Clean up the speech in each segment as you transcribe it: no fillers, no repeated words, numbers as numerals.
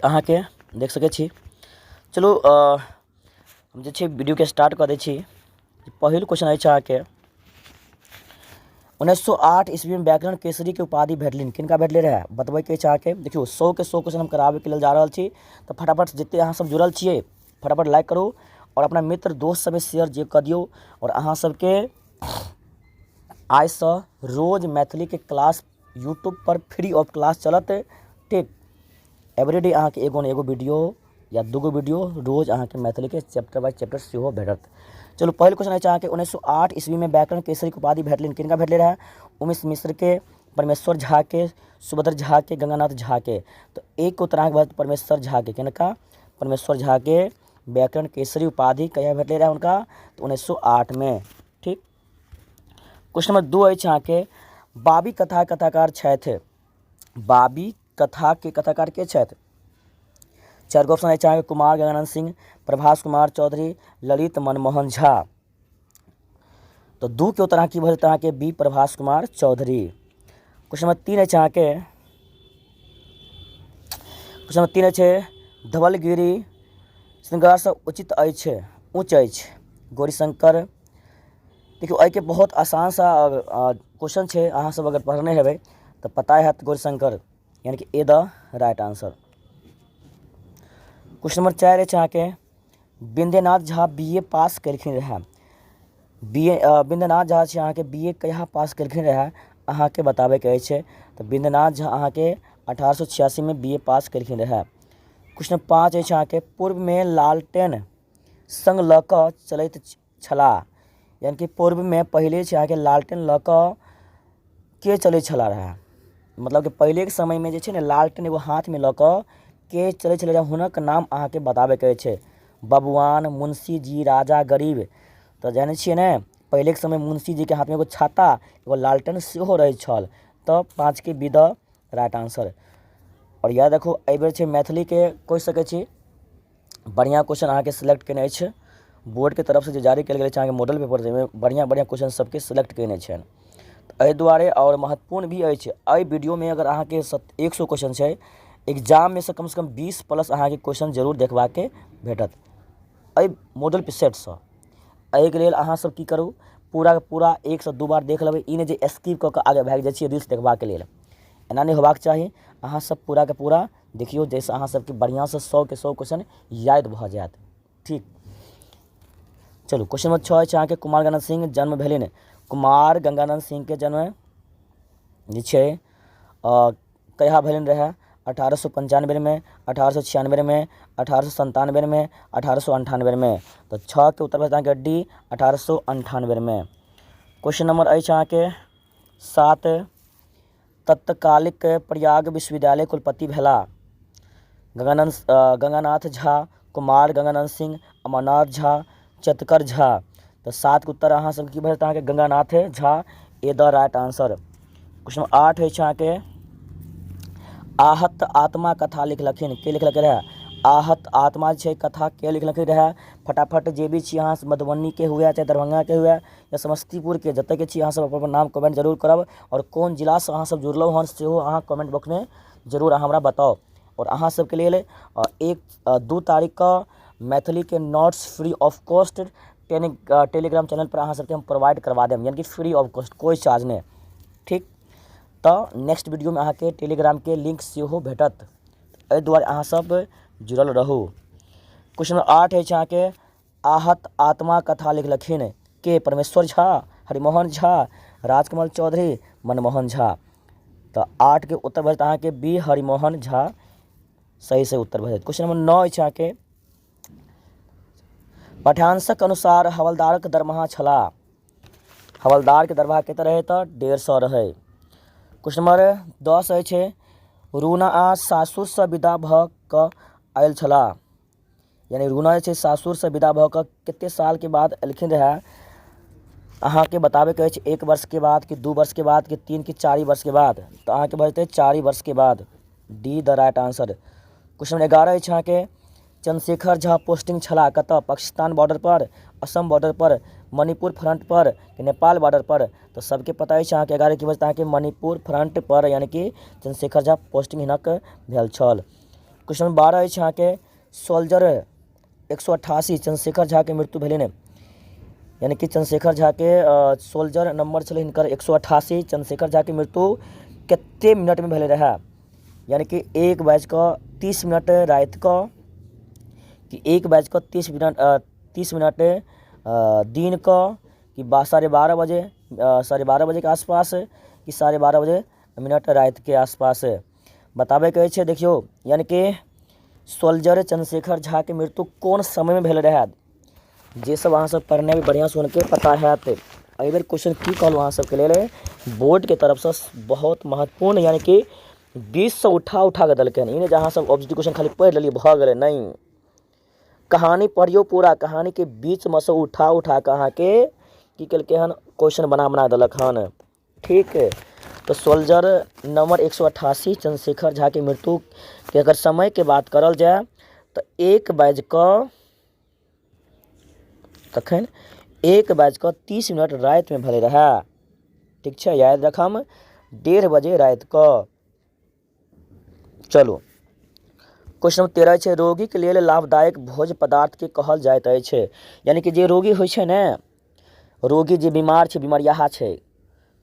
अहाँके देख सकै छी। चलू हम जे छै वीडियोके स्टार्ट कऽ दै छी। पहिल क्वेश्चन अछि अहाँके, 1908 ईस्वीमे व्याकरण केसरीके उपाधि भेटलनि, किनका भेटलै रहए बतबैके अछि अहाँके। देखियौ 100के 100 क्वेश्चन हम कराबैके लेल जा रहल छी, तऽ फटाफट जतेक अहाँसभ जुड़ल छियै फटाफट लाइक करू आओर अपना मित्र दोस्त सबमे शेयर जे कऽ दियौ। आओर अहाँ सबके आइसँ रोज मैथिलीके क्लास यूट्यूबपर फ्री ऑफ क्लास चलत, ठीक। एवरीडे अहाँके एगो ने एगो वीडियो या दूगो वीडियो रोज अहाँके मैथिलीके चैप्टर बाय चैप्टर सेहो भेटत। चलू पहिल क्वेश्चन अछि अहाँके, 1908 ईस्वीमे व्याकरण केसरीके उपाधि भेटलनि, किनका भेटलै रहए? उमेश मिश्रके, परमेश्वर झाके, सुभद्र झाके, गंगानाथ झाके। तऽ एक उत्तर अहाँके भऽ परमेश्वर झाके। किनका? परमेश्वर झाके व्याकरण केसरी उपाधि कहिया भेटलै रहए हुनका? तऽ 1908मे, ठीक। क्वेश्चन नंबर 2 अछि अहाँके, बाबी कथा कथाकार छथि। बाबी कथाके कथाकार के छथि? चारि गो ऑप्शन अछि अहाँके, कुमार गंगानंद सिंह, प्रभास कुमार चौधरी, ललित मनमोहन झा। तऽ 2 के उत्तर अहाँ की भऽ जेतै अहाँके? B, Prabhas Kumar Chaudhary. Question number 3 अछि अहाँके, क्वेश्चन नंबर 3 अछि, धवलगिरी श्रृंगारसँ उचित अछि, ऊँच अछि। गौरीशंकर। देखियौ एहिके बहुत आसान सा क्वेश्चन छै, अहाँ सब अगर पढ़ने हेबै तऽ पता हैत, गौरीशंकर, यानी कि A the right answer. Question number 4 अछि अहाँके, बिन्देनाथ झा बी ए पास केलखिन रहए। बी ए बिन्देनाथ झा छै अहाँके बी ए कहिया पास केलखिन रहए अहाँके बताबैके अछि। तऽ बिन्देनाथ झा अहाँके 1886मे बी ए पास केलखिन रहए। क्वेश्चन नंबर 5 अछि अहाँके, पूर्वमे लालटेन संग लऽ कऽ चलैत छलाह। यानि कि पूर्वमे पहिले छै अहाँके लालटेन लऽ कऽ के चलै छलाह रहए, मतलब कि पहिलेके समयमे जे छै ने लालटेन एगो हाथमे लऽ कऽ के चलै छलै रहए, हुनक नाम अहाँके बताबैके अछि। बबुआन, मुंशी जी, राजा, गरीब। तऽ जानै छियै ने पहिलेके समय मुंशी जीके हाथमे एगो छाता एगो लालटेन सेहो रहै छल। तऽ 5के बी द राइट आंसर। आओर याद राखू एहिबेर छै मैथिलीके कहि सकै छी बढ़िआँ क्वेश्चन अहाँके सिलेक्ट केने अछि बोर्डके तरफसँ, जे जारी कयल गेल अछि अहाँके मॉडल पेपर, जाहिमे बढ़िआँ बढ़िआँ क्वेश्चन सबके सिलेक्ट कयने छनि एहि दुआरे, आओर महत्वपूर्ण भी अछि। एहि वीडियोमे अगर अहाँके 100 क्वेश्चन छै, एग्जाममे से कमसँ कम 20 प्लस अहाँके क्वेश्चन जरूर देखबाके भेटत एहि मॉडल सेटसँ। एहिके लेल अहाँ सब की करू, पूराके पूरा एकसँ दू बार देख लेबै। ई नहि जे स्किप कऽ कऽ आगे भागि जाइ छियै रील्स देखबाके लेल, एना नहि होबाक चाही। अहाँ सब पूराके पूरा देखियौ जाहिसँ अहाँ सबके बढ़िआँसँ 100के 100 क्वेश्चन याद भऽ जायत, ठीक। चलू क्वेश्चन नंबर 6 अछि अहाँके, कुमार गंगानंद सिंह जन्म भेलनि। कुमार गंगानंद सिंहके जन्म जे छै कहिया भेलनि रहए? 1895मे, 1896मे, 1897मे, 1898मे। तऽ 6के उत्तर भेल अहाँके डी, 1898मे। क्वेश्चन नंबर अछि अहाँके 7, तत्कालिक प्रयाग विश्वविद्यालय कुलपति भेलाह। गंगानंद गंगानाथ झा, कुमार गंगानंद सिंह, अमरनाथ झा, चतकर झा। तऽ 7के उत्तर अहाँ सबके की भऽ जेतै अहाँके? Ganganath Jha, A the right answer. Question number 8 अछि अहाँके, आहत आत्मा कथा लिखलखिन। के लिखलकै रहए आहत आत्मा छै कथा, के लिखलखिन रहए? फटाफट जे भी छी अहाँ, मधुबनीके हुए चाहे दरभंगाके हुए या समस्तीपुरके, जतऽके छी अहाँ सब अपन अपन नाम कमेंट जरूर करब, आओर कोन जिलासँ अहाँ सब जुड़लहुँ हन सेहो अहाँ कमेंट बॉक्समे जरूर अहाँ हमरा बताउ। आओर अहाँ सबके लेल 1-2 तारीखके मैथिलीके notes free of cost Telegram चैनलपर अहाँ सबके हम प्रोवाइड करबा देब, यानि कि फ्री ऑफ कॉस्ट, कोइ चार्ज नहि, ठीक। तऽ नेक्स्ट वीडियोमे अहाँके टेलीग्रामके लिंक सेहो भेटत, एहि दुआरे अहाँ सब जुड़ल रहू। क्वेश्चन नंबर 8 अछि अहाँके, आहत आत्मा कथा लिखलखिन के? परमेश्वर झा, हरिमोहन झा, राजकमल चौधरी, मनमोहन झा। तऽ 8के उत्तर भऽ जेतै अहाँके बी, हरिमोहन झा सही से उत्तर भऽ जायत। क्वेश्चन नंबर 9 अछि अहाँके, पाठ्यांशक अनुसार हवलदारक दरमाहा छला। हवलदारके दरमाहा कतेक रहै? तऽ 150 रहै। क्वेश्चन नंबर 10 अछि, रूना आ सासुरसँ विदा भऽ कऽ आयल छलाह। यानी रूना जे छै सासुरसँ विदा भऽ कऽ कतेक सालके बाद एलखिन रहए अहाँके बताबैके अछि। 1 वर्षके बाद कि 2 वर्षके बाद कि 3 कि 4 वर्षके बाद? तऽ अहाँके भऽ जेतै 4 वर्षके बाद, D the right answer. Question number 11 अछि अहाँके, चंद्रशेखर झा पोस्टिंग छलाह कतऽ? पाकिस्तान बॉर्डर पर, असम बॉर्डर पर, मणिपुर फ्रंट पर कि नेपाल बॉर्डर पर? तऽ सबके पता अछि अहाँके 11 की बजतै अहाँके मणिपुर फ्रंट पर, यानी कि चंद्रशेखर झा पोस्टिंग हिनक भेल छल। क्वेश्चन नंबर 12 अछि अहाँके सोल्जर 188 चंद्रशेखर झाके मृत्यु भेलनि। यानी कि चंद्रशेखर झाके सोल्जर नंबर छलै हिनकर 188। चंद्रशेखर झाके मृत्यु कते मिनटमे भेलै रहए? यानी कि एक बाजि कऽ 30 मिनट रातिकऽ कि एक बाजि कऽ 30 मिनट, 30 मिनट दिनकऽ, कि 12:30 बजे, 12:30 बजेके आसपास, कि 12:30 बजे मिनट रातिके आसपास? बताबैके अछि। देखियौ, यानी कि सोल्जर चंद्रशेखर झाके मृत्यु कोन समयमे भेल रहए? जे सब अहाँ सब पढ़ने भी बढ़िआँसँ हुनके पता हैत। एहिबेर क्वेश्चन की कहलहुँ अहाँ सबके लेल, बोर्डके तरफसँ बहुत महत्वपूर्ण, यानी कि 20सँ उठा उठा कऽ देलकै हन। ई नहि जे अहाँ सब ऑब्जेक्टिव क्वेश्चन खाली पढ़ि लेलियै, भऽ गेलै। नहि, कहानी पढ़ियौ पूरा, कहानीके बीचमे सँ उठा उठा कऽ अहाँके की केलकै हन? क्वेश्चन बना बना देलक हन। ठीक, तऽ सोल्जर नंबर 188 चंद्रशेखर झाके मृत्युके अगर समयके बात करल जाय तऽ एक बाजि कऽ कखन? एक बाजि कऽ 30 मिनट रातिमे भेलै रहए। ठीक छै, याद रखम, 1:30 बजे रातिकऽ। चलू, क्वेश्चन नंबर 13 छै, रोगीके लेल लाभदायक भोज्य पदार्थके कहल जाइत अछि? यानी कि जे रोगी होइ छै ने, रोगी जे बीमार छै, बिमरियाहा छै,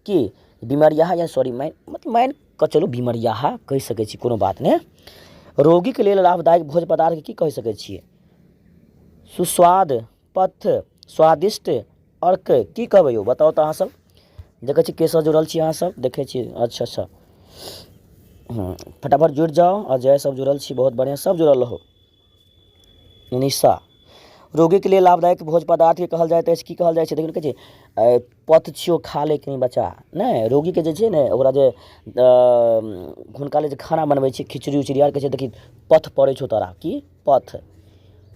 की बिमरियाहा या सॉरी मतलब मानि कऽ चलू बिमरियाहा कहि सकै छी, कोनो बात नहि। रोगीके लेल लाभदायक भोज्य पदार्थके की कहि सकै छियै? सुस्वाद, पथ्य, स्वादिष्ट, अर्क, की कहबै यौ? बताउ तऽ अहाँसभ। देखै छी केसँ जुड़ल छी अहाँसभ, देखै छी। अच्छा अच्छा, हँ, फटाफट जुड़ि जाउ। अजय सब जुड़ल छी, बहुत बढ़िआँ, सब जुड़ल रहू। निशा, रोगीके लेल लाभदायक भोज पदार्थके कहल जाइत अछि, की कहल जाइ छै? देखियौ, कहै छै पथ छियौ, खा ले कनि बच्चा। नहि, रोगीके जे छै ने, ओकरा जे हुनका लेल जे खाना बनबै छै, खिचड़ी उचड़ी आर, कहै छै देखी पथ पड़ै छौ तोरा। की पथ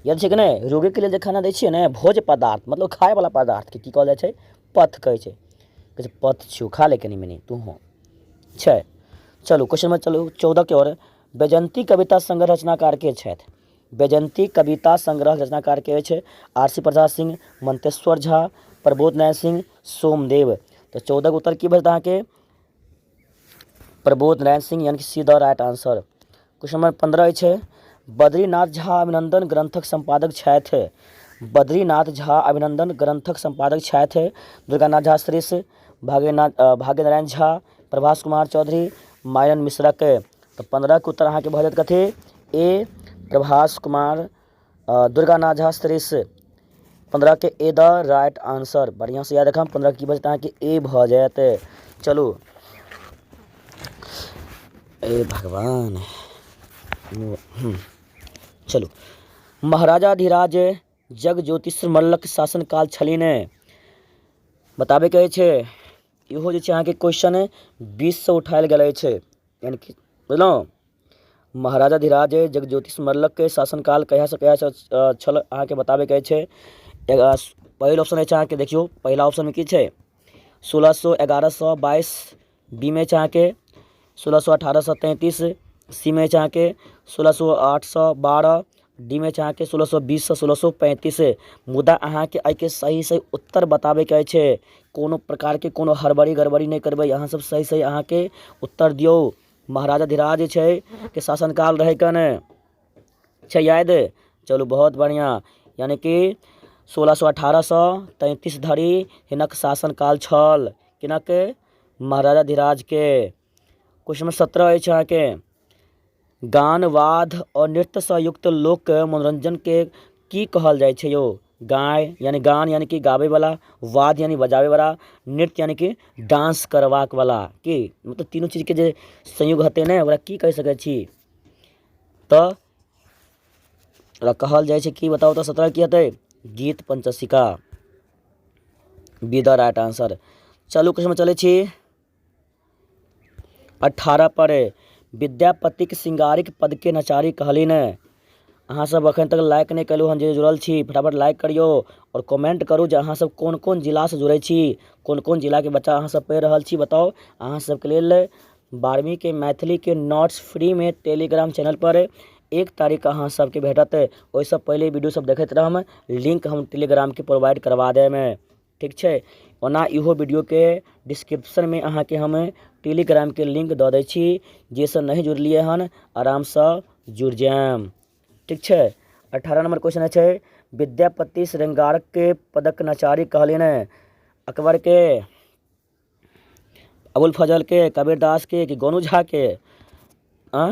याद छै कि नहि? रोगीके लेल जे खाना दै छियै ने, भोज पदार्थ, मतलब खायवला पदार्थके की कहल जाइ छै? पथ कहै छै। कहै छै पथ छियौ, खा ले कनि मनि तूहों छै। चलू, क्वेश्चन नंबर चलू 14के ओर। वैजयंती कविता संग्रह रचनाकार के छथि? वैजयंती कविता संग्रह रचनाकार के अछि? आरसी प्रसाद सिंह, मंतेश्वर झा, प्रबोध नारायण सिंह, सोमदेव। तऽ 14के उत्तर की भेटत अहाँके? प्रबोध नारायण सिंह, यानी कि C the right answer. Question number 15 अछि, बद्रीनाथ झा अभिनंदन ग्रंथक संपादक छथि। बद्रीनाथ झा अभिनंदन ग्रंथक संपादक छथि दुर्गानाथ झा श्रीश, भाग्यनाथ, भाग्यनारायण झा, प्रभास कुमार चौधरी, मायन मिश्रक। तऽ 15के उत्तर अहाँके भऽ जायत कथी? ए, प्रभास कुमार, दुर्गानाथ झा श्रीश। 15के ए द राइट आंसर। बढ़िआँसँ याद रखब, 15 की भऽ जायत अहाँके? ए भऽ जायत। चलू, ए भगवान। चलू, महाराजाधिराज जग ज्योतिष मल्लक शासनकाल छलनि, बताबैके अछि। इहो जे छै अहाँके क्वेश्चन 20सँ उठायल गेल अछि, यानि कि बुझलहुँ, महाराजाधिराज जगज्योतिष मल्लके शासनकाल कहियासँ कहिया छल, अहाँके बताबैके अछि। पहिल ऑप्शन अछि अहाँके, देखियौ, पहिला ऑप्शनमे की छै? 1611सँ 22। बी मे अछि अहाँके 1618सँ 33। सी मे अछि अहाँके 1608सँ 12। डी मे छै अहाँके 1620सँ 1635। मुदा अहाँके एहिके सही सही उत्तर बताबैके अछि। कोनो प्रकारके कोनो हड़बड़ी गड़बड़ी नहि करबै अहाँसभ, सही सही अहाँके उत्तर दियौ। महाराजा धीराज जे छै के शासनकाल रहै कने छै, याद? चलू, बहुत बढ़िआँ। यानि कि 1618सँ 33 धरि हिनक शासनकाल छल। किनक? महाराजा धीराजके। क्वेश्चन नंबर 17 अछि अहाँके, गान, वाद आओर नृत्यसँ युक्त लोक मनोरञ्जनके की कहल जाइ छै यौ? गाय यानि गान यानि कि गाबैवला, वाद यानि बजाबैवला, नृत्य यानि कि डांस करबाक वला। की मतलब तीनू चीजके जे संयोग हेतै ने, ओकरा की कहि सकै छी? तऽ ओकरा कहल जाइ छै की? बताउ तऽ, 17 की हेतै? गीत पंचशिका, बी द राइट आंसर। चलू, क्वेश्चनमे चलै छी 18 पर। विद्यापतिक श्रृंगारिक पदके नचारी कहलनि। अहाँसभ एखन तक लाइक नहि केलहुँ हन, जे जुड़ल छी फटाफट लाइक करियौ आओर कमेंट करू जे अहाँसभ कोन कोन जिलासँ जुड़ै छी, कोन कोन जिलाके बच्चा अहाँसभ पढ़ि रहल छी। बताउ, अहाँ सभके लेल 12वींके मैथिलीके नोट्स फ्रीमे टेलीग्राम चैनलपर 1 तारीख अहाँ सभके भेटत। ओहिसँ पहिले वीडियो सब देखैत रहब, लिंक हम टेलीग्रामके प्रोवाइड करवा देब। ठीक छै? ओना इहो वीडियोके डिस्क्रिप्शनमे अहाँके हम टेलीग्रामके लिंक दऽ दै छी। जे सब नहि जुड़लियै हन, आरामसँ जुड़ि जायब। ठीक छै। 18 नंबर क्वेश्चन छै, विद्यापति श्रृंगारक के पदक नचारी कहलनि अकबरके, अबुल फजलके, कबीरदासके कि गोनू झाके? आँ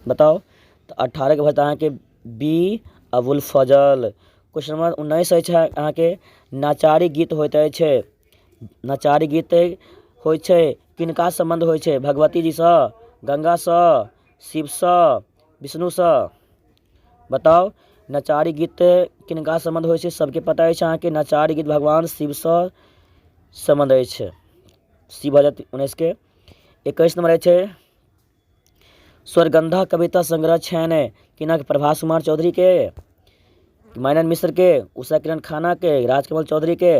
बताउ। तऽ 18के भऽ जेतै अहाँके बी, अबुल फजल। क्वेश्चन नंबर 19 अछि अहाँके, नचारी गीत होइत अछि, नचारी गीत होइ छै किनका सम्बन्ध होइ छै? भगवती जीसँ, गङ्गासँ, शिवसँ, विष्णुसँ? बताउ, नचारी गीत किनका सम्बन्ध होइ छै? सबके पता अछि अहाँके, नचारी गीत भगवान शिवसँ सम्बन्ध अछि। सी भऽ जायत 19के। 21 नंबर अछि, स्वर्गंधा कविता संग्रह छनि किनक? प्रभास कुमार चौधरीके, माइनन मिश्रके, उषा किरण खानाके, राजकमल चौधरीके?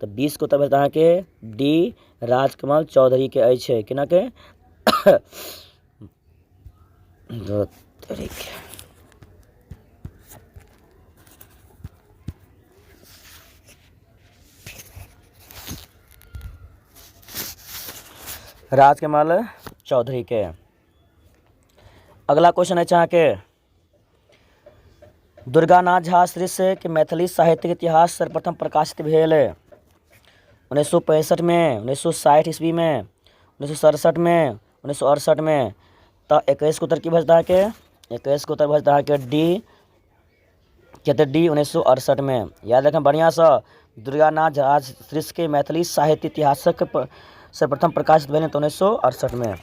तऽ 20के उत्तर भेटत अहाँके डी, राजकमल चौधरीके अछि। केनाके तरीके राजकमल चौधरीके। अगला क्वेश्चन अछि अहाँके, दुर्गानाथ झा श्रीश के मैथिली साहित्यिक इतिहास सर्वप्रथम प्रकाशित भेल 1965मे, 1960 ईस्वीमे, 1967मे, 1968मे? तऽ 21के उत्तर की भऽ जेतै अहाँके? 21के उत्तर भऽ जेतै अहाँके डी। कते? डी, 1968मे। याद रखब बढ़िआँसँ, दुर्गानाथ झा श्रीशके मैथिली साहित्य इतिहासक सर्वप्रथम प्रकाशित भेल तऽ 1968मे।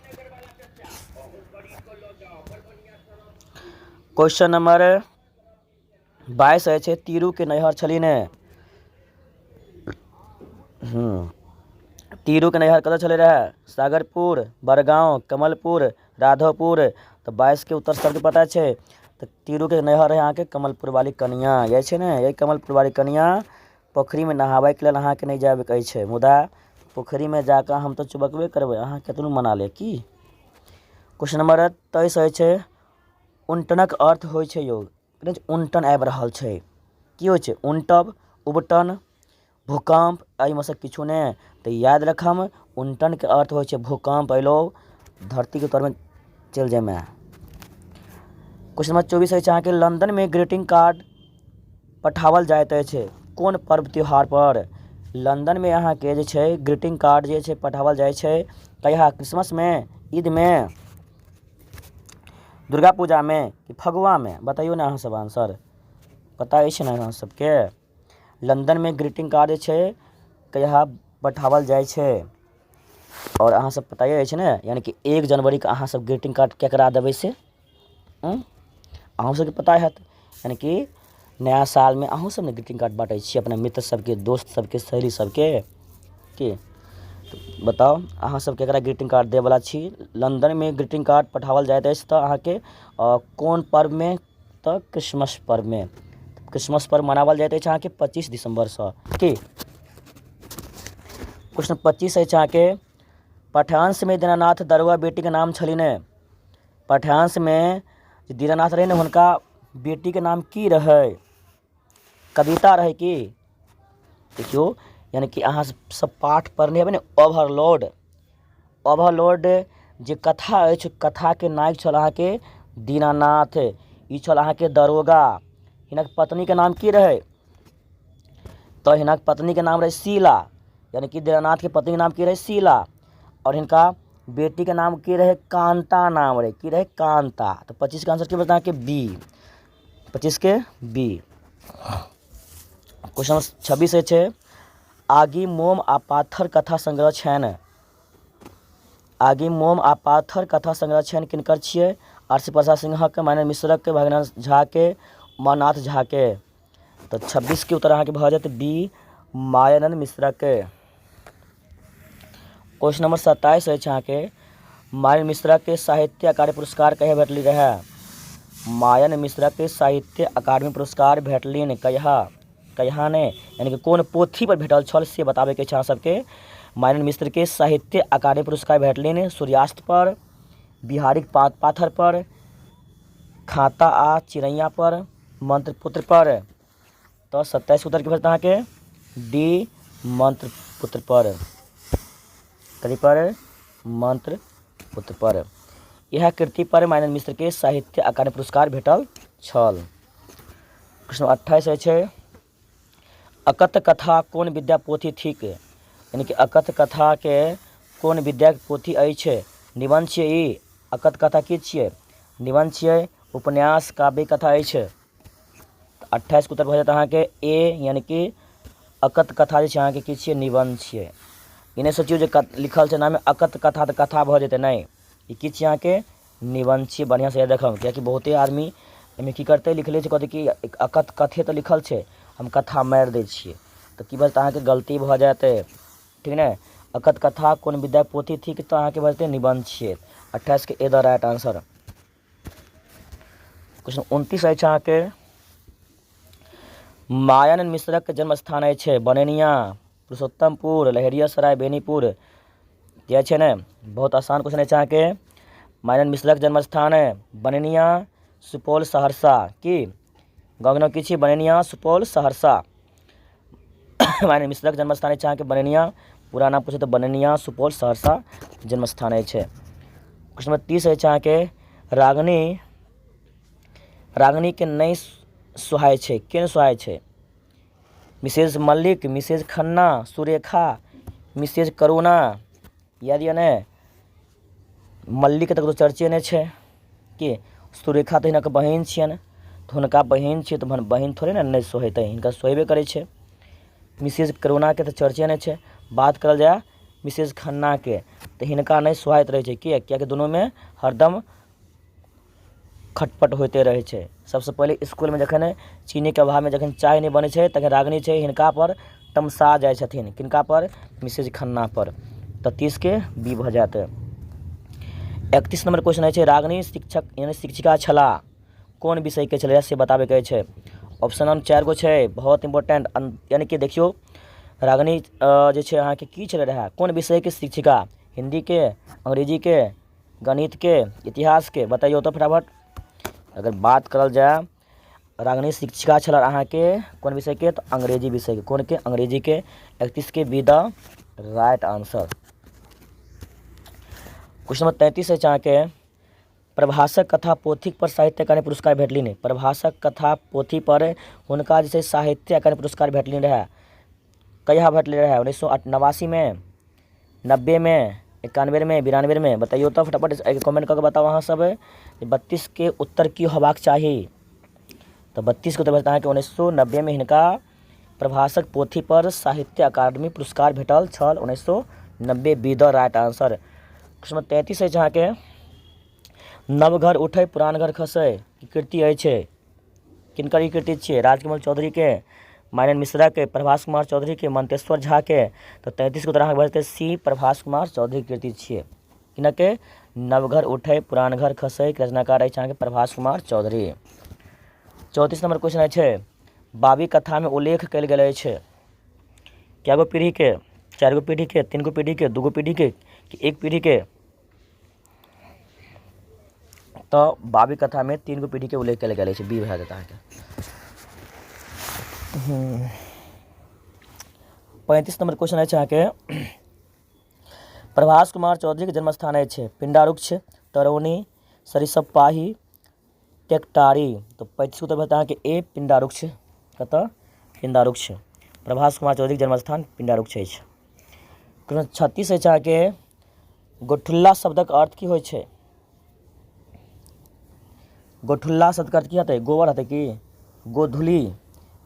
क्वेश्चन नंबर 22 अछि, तीरूके नैहर छली ने? तीरूके नैहर कतऽ छलै रहए? सागरपुर, बड़गाँव, कमलपुर, राधोपुर? तऽ 22के उत्तर सबके पता छै। तऽ तीरूके नैहर रहै अहाँके कमलपुर वाली कनिआ। यही छै ने, यही कमलपुर वाली कनिआ पोखरिमे नहाबैके लेल अहाँके नहि जाबैके अछि, मुदा पोखरिमे जाकऽ हम तऽ चुबकबे करबै, अहाँ केतनो मना ले की। क्वेश्चन नंबर 23 अछि, उनटनक अर्थ होइ छै यौ, उनटन आबि रहल छै, की होइ छै? उनटब, उबटन, भूकम्प, एहिमे सँ किछु नहि। तऽ याद रखम, उनटनके अर्थ होइ छै भूकम्प अयलौ, धरतीके तरमे चलि जाइमे। क्वेश्चन नंबर 24 अछि अहाँके, लंदनमे ग्रीटिंग कार्ड पठाओल जाइत अछि कोन पर्व त्योहार पर? लंदनमे अहाँके जे छै ग्रीटिंग कार्ड जे छै पठाओल जाइ छै कहिया? क्रिसमसमे, ईदमे, दुर्गा पूजामे कि फगुआमे? बतैयौ ने अहाँ सब आंसर। पता अछि ने अहाँ सबके, लंदनमे ग्रीटिंग कार्ड जे छै कहिया पठाओल जाइ छै? आओर अहाँ सब पताए अछि ने, यानि कि 1 जनवरीके अहाँ सब ग्रीटिंग कार्ड केकरा देबै से अहूँ सबके पता हैत। यानि कि नया सालमे अहूँ सब ने ग्रीटिंग कार्ड बाँटै छियै अपना मित्र सबके, दोस्त सबके, सहेली सबके की? बताउ अहाँ सब केकरा ग्रीटिंग कार्ड दैवला छी? लन्दनमे ग्रीटिंग कार्ड पठाओल जाइत अछि तऽ अहाँके कोन पर्वमे? तऽ क्रिसमस पर्वमे। क्रिसमस पर्व मनाओल जाइत अछि अहाँके 25 दिसम्बरसँ की। क्वेश्चन 25 अछि अहाँके, पाठ्यांशमे दीनानाथ दरुआ बेटीके नाम छलनि। पाठ्यांशमे जे दीनानाथ रहै ने, हुनका बेटीके नाम की रहै? कविता रहै की? देखियौ, यानि कि अहाँ सब पाठ पढ़ने हेबै ने ओवरलोड। ओवरलोड जे कथा अछि, कथाके नायक छल अहाँके दीनानाथ। ई छल अहाँके दरोगा। हिनक पत्नीके नाम की रहै? तऽ हिनक पत्नीके नाम रहै शीला। यानि कि दीनानाथके पत्नीके नाम की रहै? शीला। आओर हिनका बेटीके नाम की रहै? कान्ता नाम रहै। की रहै? कान्ता। तऽ 25के आंसर की बचत अहाँके? बी, 25के बी। क्वेश्चन नंबर 26 छै, आगि मोम आ पाथर कथा संग्रह छनि। आगि मोम आ पाथर कथा संग्रह छनि किनकर छियै? आरसी प्रसाद सिंहक, माइनर मिश्रक, भगनाथ झाके, उमानाथ झाके? तऽ 26के उत्तर अहाँके भऽ जायत बी, मायानंद मिश्रके। क्वेश्चन नंबर 27 अछि अहाँके, मायन मिश्राके साहित्य अकादमी पुरस्कार कहिया भेटली रहए? मायन मिश्राके साहित्य अकादमी पुरस्कार भेटलिन कहिया? कहिया नहि, यानि कि कोन पोथी पर भेटल छल से बताबैके छै अहाँ सबके। मायन मिश्रके साहित्य अकादमी पुरस्कार भेटलिन सूर्यास्त पर, बिहारीक पाथर पर, खाता आ चिड़ैया पर, मंत्रपुत्र पर? तऽ 27 उत्तर की भेटत अहाँके? डी, मंत्रपुत्र पर। कथी पर? मंत्रपुत्र पर। इएह कृति पर मायानंद मिश्र के साहित्य अकादमी पुरस्कार भेटल छल। प्रश्न 28 अछि, अकथ कथा कोन विद्या पोथी थिक? यानी कि अकथ कथाके कोन विद्याके पोथी अछि? निबन्ध छियै ई। अकथ कथा की छियै? निबन्ध छियै, उपन्यास, काव्य कथा अछि। 28के उत्तर भऽ जायत अहाँके ए, यानी कि अकथ कथा जे छै अहाँके की छियै? निबन्ध छियै। ई नहि सोचियौ जे लिखल छै नामे अकथ कथा तऽ कथा भऽ जेतै, नहि, ई की छियै अहाँके? निबन्ध छियै। बढ़िआँसँ याद राखब, किएकि बहुते आदमी एहिमे की करतै, लिखले छै, कहतै कि अकथ कथे तऽ लिखल छै, हम कथा मारि दै छियै, तऽ की भऽ जेतै अहाँके? गलती भऽ जायत, ठीक ने? अकथ कथा कोन विद्या पोथी थिक, तऽ अहाँके भऽ जेतै निबन्ध छियै। 28के ए द राइट आंसर। क्वेश्चन 29 अछि अहाँके, मायानंद मिश्रक जन्म स्थान अछि बनेनिया, पुरुषोत्तमपुर, लहेरियासराय, बेनीपुर। जे छै ने, बहुत आसान क्वेश्चन अछि अहाँके। मायानंद मिश्रक जन्म स्थान है बनेनिया, सुपौल, सहरसा। की गाँवके नाम की छी? बनेनिया, सुपौल, सहरसा। मायानंद मिश्रक जन्म स्थान अछि अहाँके बनेनिया। पूरा नाम पूछे तऽ बनेनिया, सुपौल, सहरसा जन्म स्थान अछि। क्वेश्चन नंबर 30 अछि अहाँके, रागनी रागनीके नहि सोहाइ छै। के नहि सोहाइ छै? Mrs Mallik, Mrs Khanna, Surekha, Mrs Karuna. याद यऽ ने? मल्लिकके तऽ कतहु चर्चे नहि छै। के सुरेखा तऽ हिनक बहिन छियनि, तऽ हुनका बहिन छियै तऽ बहिन थोड़े ने नहि सोहेतै, हिनका सोहेबे करै छै। मिसेज करुणाके तऽ चर्चे नहि छै। बात करल जाय मिसेज खन्नाके, तऽ हिनका नहि सोहाइत रहै छै। किएक? किएकि दुनूमे हरदम खटपट होइते रहै छै। सबसँ पहिले इसकुलमे जखन चीनीके अभावमे जखन चाय नहि बनै छै, तखन रागिनी छै हिनकापर तमसा जाइ छथिन। किनकापर? मिसेज खन्नापर। तऽ 30के बी भऽ जायत। 31 नम्बर क्वेश्चन अछि, रागिनी शिक्षक यानी शिक्षिका छलाह, कोन विषयके छलै से बताबैके अछि। ऑप्शन हम 4 गो छै, बहुत इम्पोर्टेंट। यानी कि देखियौ, रागिनी जे छै अहाँके की छलै रहए, कोन विषयके शिक्षिका? हिन्दीके, अंग्रेजीके, गणितके, इतिहासके? बतैयौ तऽ फटाफट। अगर बात करल जाय रागिनी शिक्षिका छल अहाँके कोन विषयके, तऽ अंग्रेजी विषयके। कोनके? अंग्रेजीके। 31के be the right answer. Question number 33 अछि अहाँके, प्रभासक कथा पोथी पर साहित्य अकादमी पुरस्कार भेटलनि। प्रभासक कथा पोथी पर हुनका जे छै साहित्य अकादमी पुरस्कार भेटलनि रहए। कहिया भेटलै रहए? 1989मे, 90मे, 91मे, 92मे? बतैयौ तऽ फटाफट, कमेंट कऽ के बताउ अहाँ सब जे 32के उत्तर की होबाक चाही। तऽ 32के उत्तर भेटत अहाँके 1990मे। हिनका प्रभासक पोथी पर साहित्य अकादमी पुरस्कार भेटल छल 1990, बी द राइट आंसर। प्रश्न 33 अछि अहाँके, नव घर उठै पुरान घर खसै कृति अछि, किनकर ई कृति छियै? राजकमल चौधरीके, माइनन मिश्राके, प्रभास कुमार चौधरीके, मंतेश्वर झाके? तऽ 33के उत्तर अहाँके भऽ जेतै सी, प्रभास कुमार चौधरीके कृति छियै। किनके? नवघर उठै पुरान घर खसै रचनाकार अछि अहाँके प्रभास कुमार चौधरी। 34 नंबर क्वेश्चन अछि, बाबी कथामे उल्लेख कयल गेल अछि कए गो पीढ़ीके? 4 गो पीढ़ीके, 3 गो पीढ़ीके, 2 गो पीढ़ीके कि एक पीढ़ीके? तऽ बाबी कथामे 3 गो पीढ़ीके उल्लेख कयल गेल अछि, बी भए जायत अहाँके। 35 नंबर क्वेश्चन अछि अहाँके, प्रभास कुमार चौधरीके जन्मस्थान अछि पिंडारुक्ष, तरौनी, सरिसब पाही, टेकटारी। तऽ 35 उत्तर भेटत अहाँके ए, पिंडारुक्ष। कतऽ? पिंडारुक्ष। प्रभास कुमार चौधरीके जन्मस्थान पिंडारुक्ष अछि। 36 अछि अहाँके, गोठुल्ला शब्दक अर्थ की होइ छै? गोठुल्ला शब्दक अर्थ की हेतै? गोबर हेतै की गोधूली,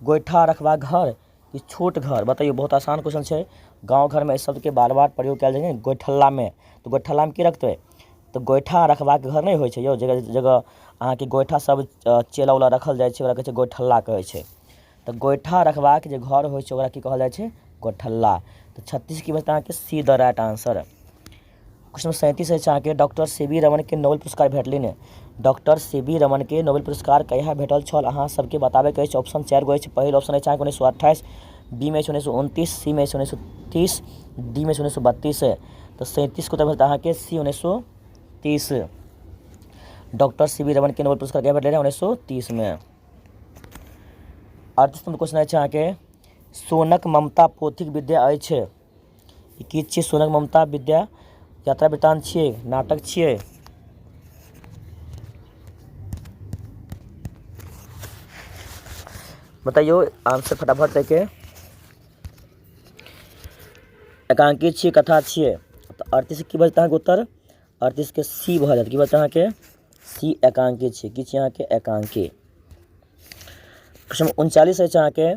गोइठा रखबाक घर कि छोट घर? बतैयौ, बहुत आसान क्वेश्चन छै। गाँव घरमे एहि शब्दके बार बार प्रयोग कयल जाइ छै गोइठल्लामे। तऽ गोइठल्लामे की रखतै? तऽ गोइठा रखबाक घर नहि होइ छै यौ, जगह जगह अहाँके गोइठा सब चेला उला रखल जाइ छै, ओकरा कहै छै गोइठल्ला कहै छै। तऽ गोइठा रखबाक जे घर होइ छै, ओकरा की कहल जाइ छै? गोठल्ला। तऽ 36 की बचत अहाँके C the right answer. Question 37 अछि अहाँके, डॉक्टर सी वी रमनके नोबेल पुरस्कार भेटलनि। डॉक्टर सी वी रमनके नोबेल पुरस्कार कहिया भेटल छल, अहाँ सबके बताबैके अछि। ऑप्शन 4 गो अछि। पहिल ऑप्शन अछि अहाँके 1928, बी मे अछि 1929, सी मे अछि 1930, डी मे अछि 1932। तऽ 37के उत्तर भेटत अहाँके सी, 1930। डॉक्टर सी वी रमनके नोबेल पुरस्कार कहिया भेटलै रहै? 1930मे। 38 नंबर क्वेश्चन अछि अहाँके, सोनक ममता पोथीक विद्या अछि। ई की छियै सोनक ममता विद्या? यात्रा वृत्तांत छियै, नाटक छियै, बतैयौ आंसर फटाफट एहिके। एकांकी छियै, कथा छियै। तऽ 38 की भऽ जेतै अहाँके उत्तर? 38के सी भऽ जायत। की भऽ जेतै अहाँके? सी, एकांकी छियै। की छियै अहाँके? एकांकी। प्रश्न 39 अछि अहाँके।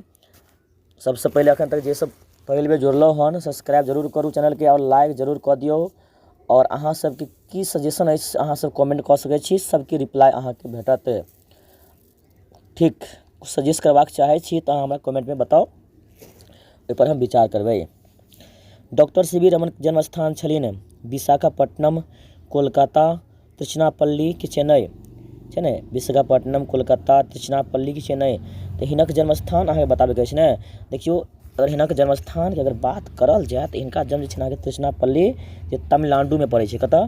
सबसँ पहिले एखन तक जे सब पहिल बेर जुड़लहुँ हन, सब्सक्राइब जरूर करू चैनलके आओर लाइक जरूर कऽ दियौ। आओर अहाँ सबके की सजेशन अछि, अहाँ सब कमेंट कऽ सकै छी, सबके रिप्लाई अहाँके भेटत। ठीक, सजेस्ट करबाक चाहै छी तऽ अहाँ हमरा कमेंटमे बताउ, ओहिपर हम विचार करबै। डॉक्टर सी वी रमन जन्म स्थान छलनि विशाखापट्टनम, कोलकाता, त्रिचनापल्ली कि चेन्नई? छै ने विशाखापट्टनम, कोलकाता, त्रिचनापल्ली कि चेन्नई? तऽ हिनक जन्म स्थान अहाँके बताबैके अछि ने। देखियौ, अगर हिनक जन्म स्थानके अगर बात करल जाय तऽ हिनका जन्म जे छै अहाँके त्रिचनापल्ली, जे तमिलनाडुमे पड़ै छै। कतऽ?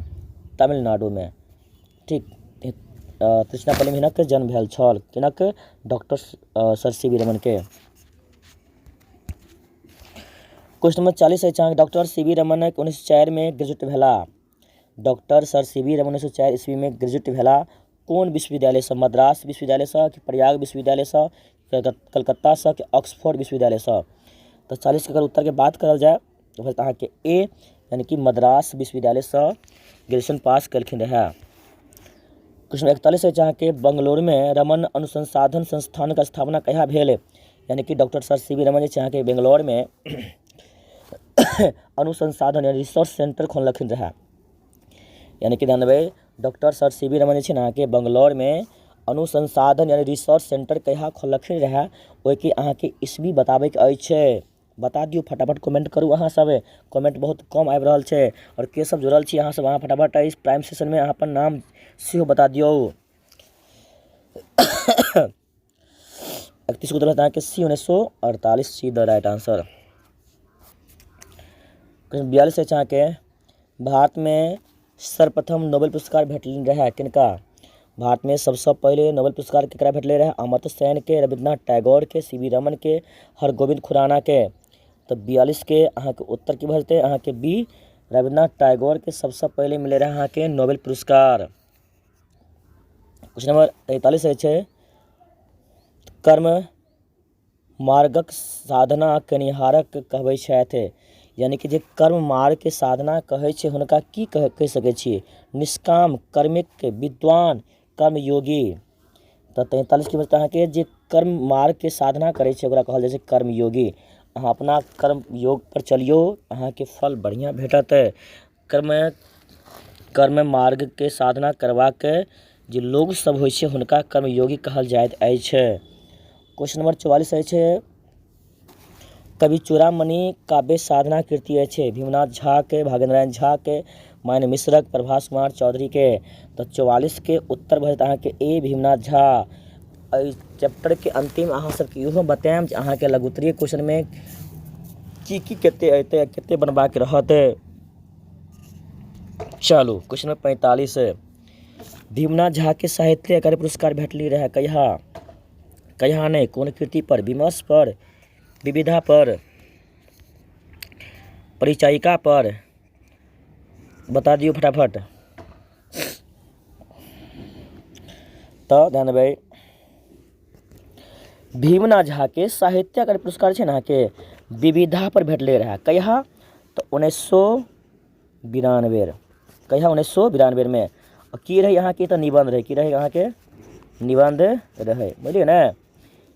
तमिलनाडुमे। ठीक, त्रिचनापल्लीमे हिनक जन्म भेल छल। हिनक? डॉक्टर सर सी वी रमनके। क्वेश्चन नंबर 40 अछि अहाँके, डॉक्टर सी वी रमन 1904मे ग्रेजुएट भेला। Doctor sir C V Raman 1904 ईस्वीमे ग्रेजुएट भेला कोन विश्वविद्यालयसँ? मद्रास विश्वविद्यालयसँ कि प्रयाग विश्वविद्यालयसँ, कलकत्तासँ कि ऑक्सफोर्ड विश्वविद्यालयसँ? तऽ 40के अगर उत्तरके बात करल जाय तऽ होयत अहाँके ए, यानी कि मद्रास विश्वविद्यालयसँ ग्रेजुएशन पास केलखिन रहए। क्वेश्चन 41 अछि अहाँके, बंगलोरमे रमन अनुसंसाधन संस्थानक स्थापना कहिया भेल? यानी कि doctor sir C V Raman जे छै अहाँके बेंगलोरमे अनुसंसाधन यानी रिसर्च सेंटर खोललखिन रहए। यानी कि ध्यान देबै, doctor sir C V Raman जे छै ने अहाँके बंगलौरमे अनुसंसाधन यानी रिसर्च सेंटर कहिया खोललखिन रहए, ओहिके अहाँके ईस्वी बताबैके अछि। बता दियौ फटाफट, कमेंट करू अहाँ सब। कमेंट बहुत कम आबि रहल छै। आओर के सब जुड़ल छी अहाँ सब, अहाँ फटाफट एहि प्राइम सेशनमे अहाँ अपन नाम सेहो बता दियौ। 31 को अहाँके C, 1948, C the right answer. 42 अछि अहाँके, भारतमे सर्वप्रथम नोबेल पुरस्कार भेटलनि रहए किनका? भारतमे सबसँ पहिले नोबेल पुरस्कार केकरा भेटलै रहए? अमर्त्य सेनके, रविन्द्रनाथ टैगोरके, सी वी रमनके, हरगोविन्द खुरानाके। तऽ 42के अहाँके उत्तर की भऽ जेतै? अहाँके बी, रविन्द्रनाथ टैगोरके सबसँ पहिले मिलै रहए अहाँके नोबेल पुरस्कार। क्वेश्चन नंबर 43 छै, कर्म मार्गक साधना केनिहारक कहबै छथि। यानि कि जे कर्म मार्गके साधना कहै छै, हुनका की कहि सकै छी? निष्काम, कर्मिक, विद्वान, कर्मयोगी। तऽ 43के बचत अहाँके, जे कर्म मार्गके साधना करै छै ओकरा कहल जाइ छै कर्मयोगी। अहाँ अपना कर्म योग पर चलियौ, अहाँके फल बढ़िआँ भेटत। कर्म कर्म मार्गके साधना करबाक जे लोकसभ होइ छै, हुनका कर्मयोगी कहल जाइत अछि। क्वेश्चन नंबर 44 अछि, कवि चूड़ामणि काव्य साधना कृति अछि भीमनाथ झाके, भागेन्द्र नारायण झाके, मायन मिश्रक, प्रभास कुमार चौधरीके। तऽ 44के उत्तर भऽ जेतै अहाँके ए, भीमनाथ झा। एहि चैप्टरके अन्तिम अहाँ सबके इहो बतायब जे अहाँके लघुत्तरीय क्वेश्चनमे की की कते अयतै आ कते बनबाके रहत। चलू, क्वेश्चन नंबर 45, भीमनाथ झाके साहित्य अकादमी पुरस्कार भेटली रहए कहिया? कहिया नहि, कोन कृति पर? विमर्श पर, विविधा पर, परिचायिका पर। बता दियौ फटाफट। तऽ ध्यान देबै, भीमनाथ झाके साहित्य अकादमी पुरस्कार छै ने अहाँके विविधा पर भेटलै रहए। कहिया? तऽ 1992। कहिया? 1992मे। आ की रहै अहाँके? तऽ निबन्ध रहै। की रहै अहाँके? निबन्ध रहै, बुझलियै ने?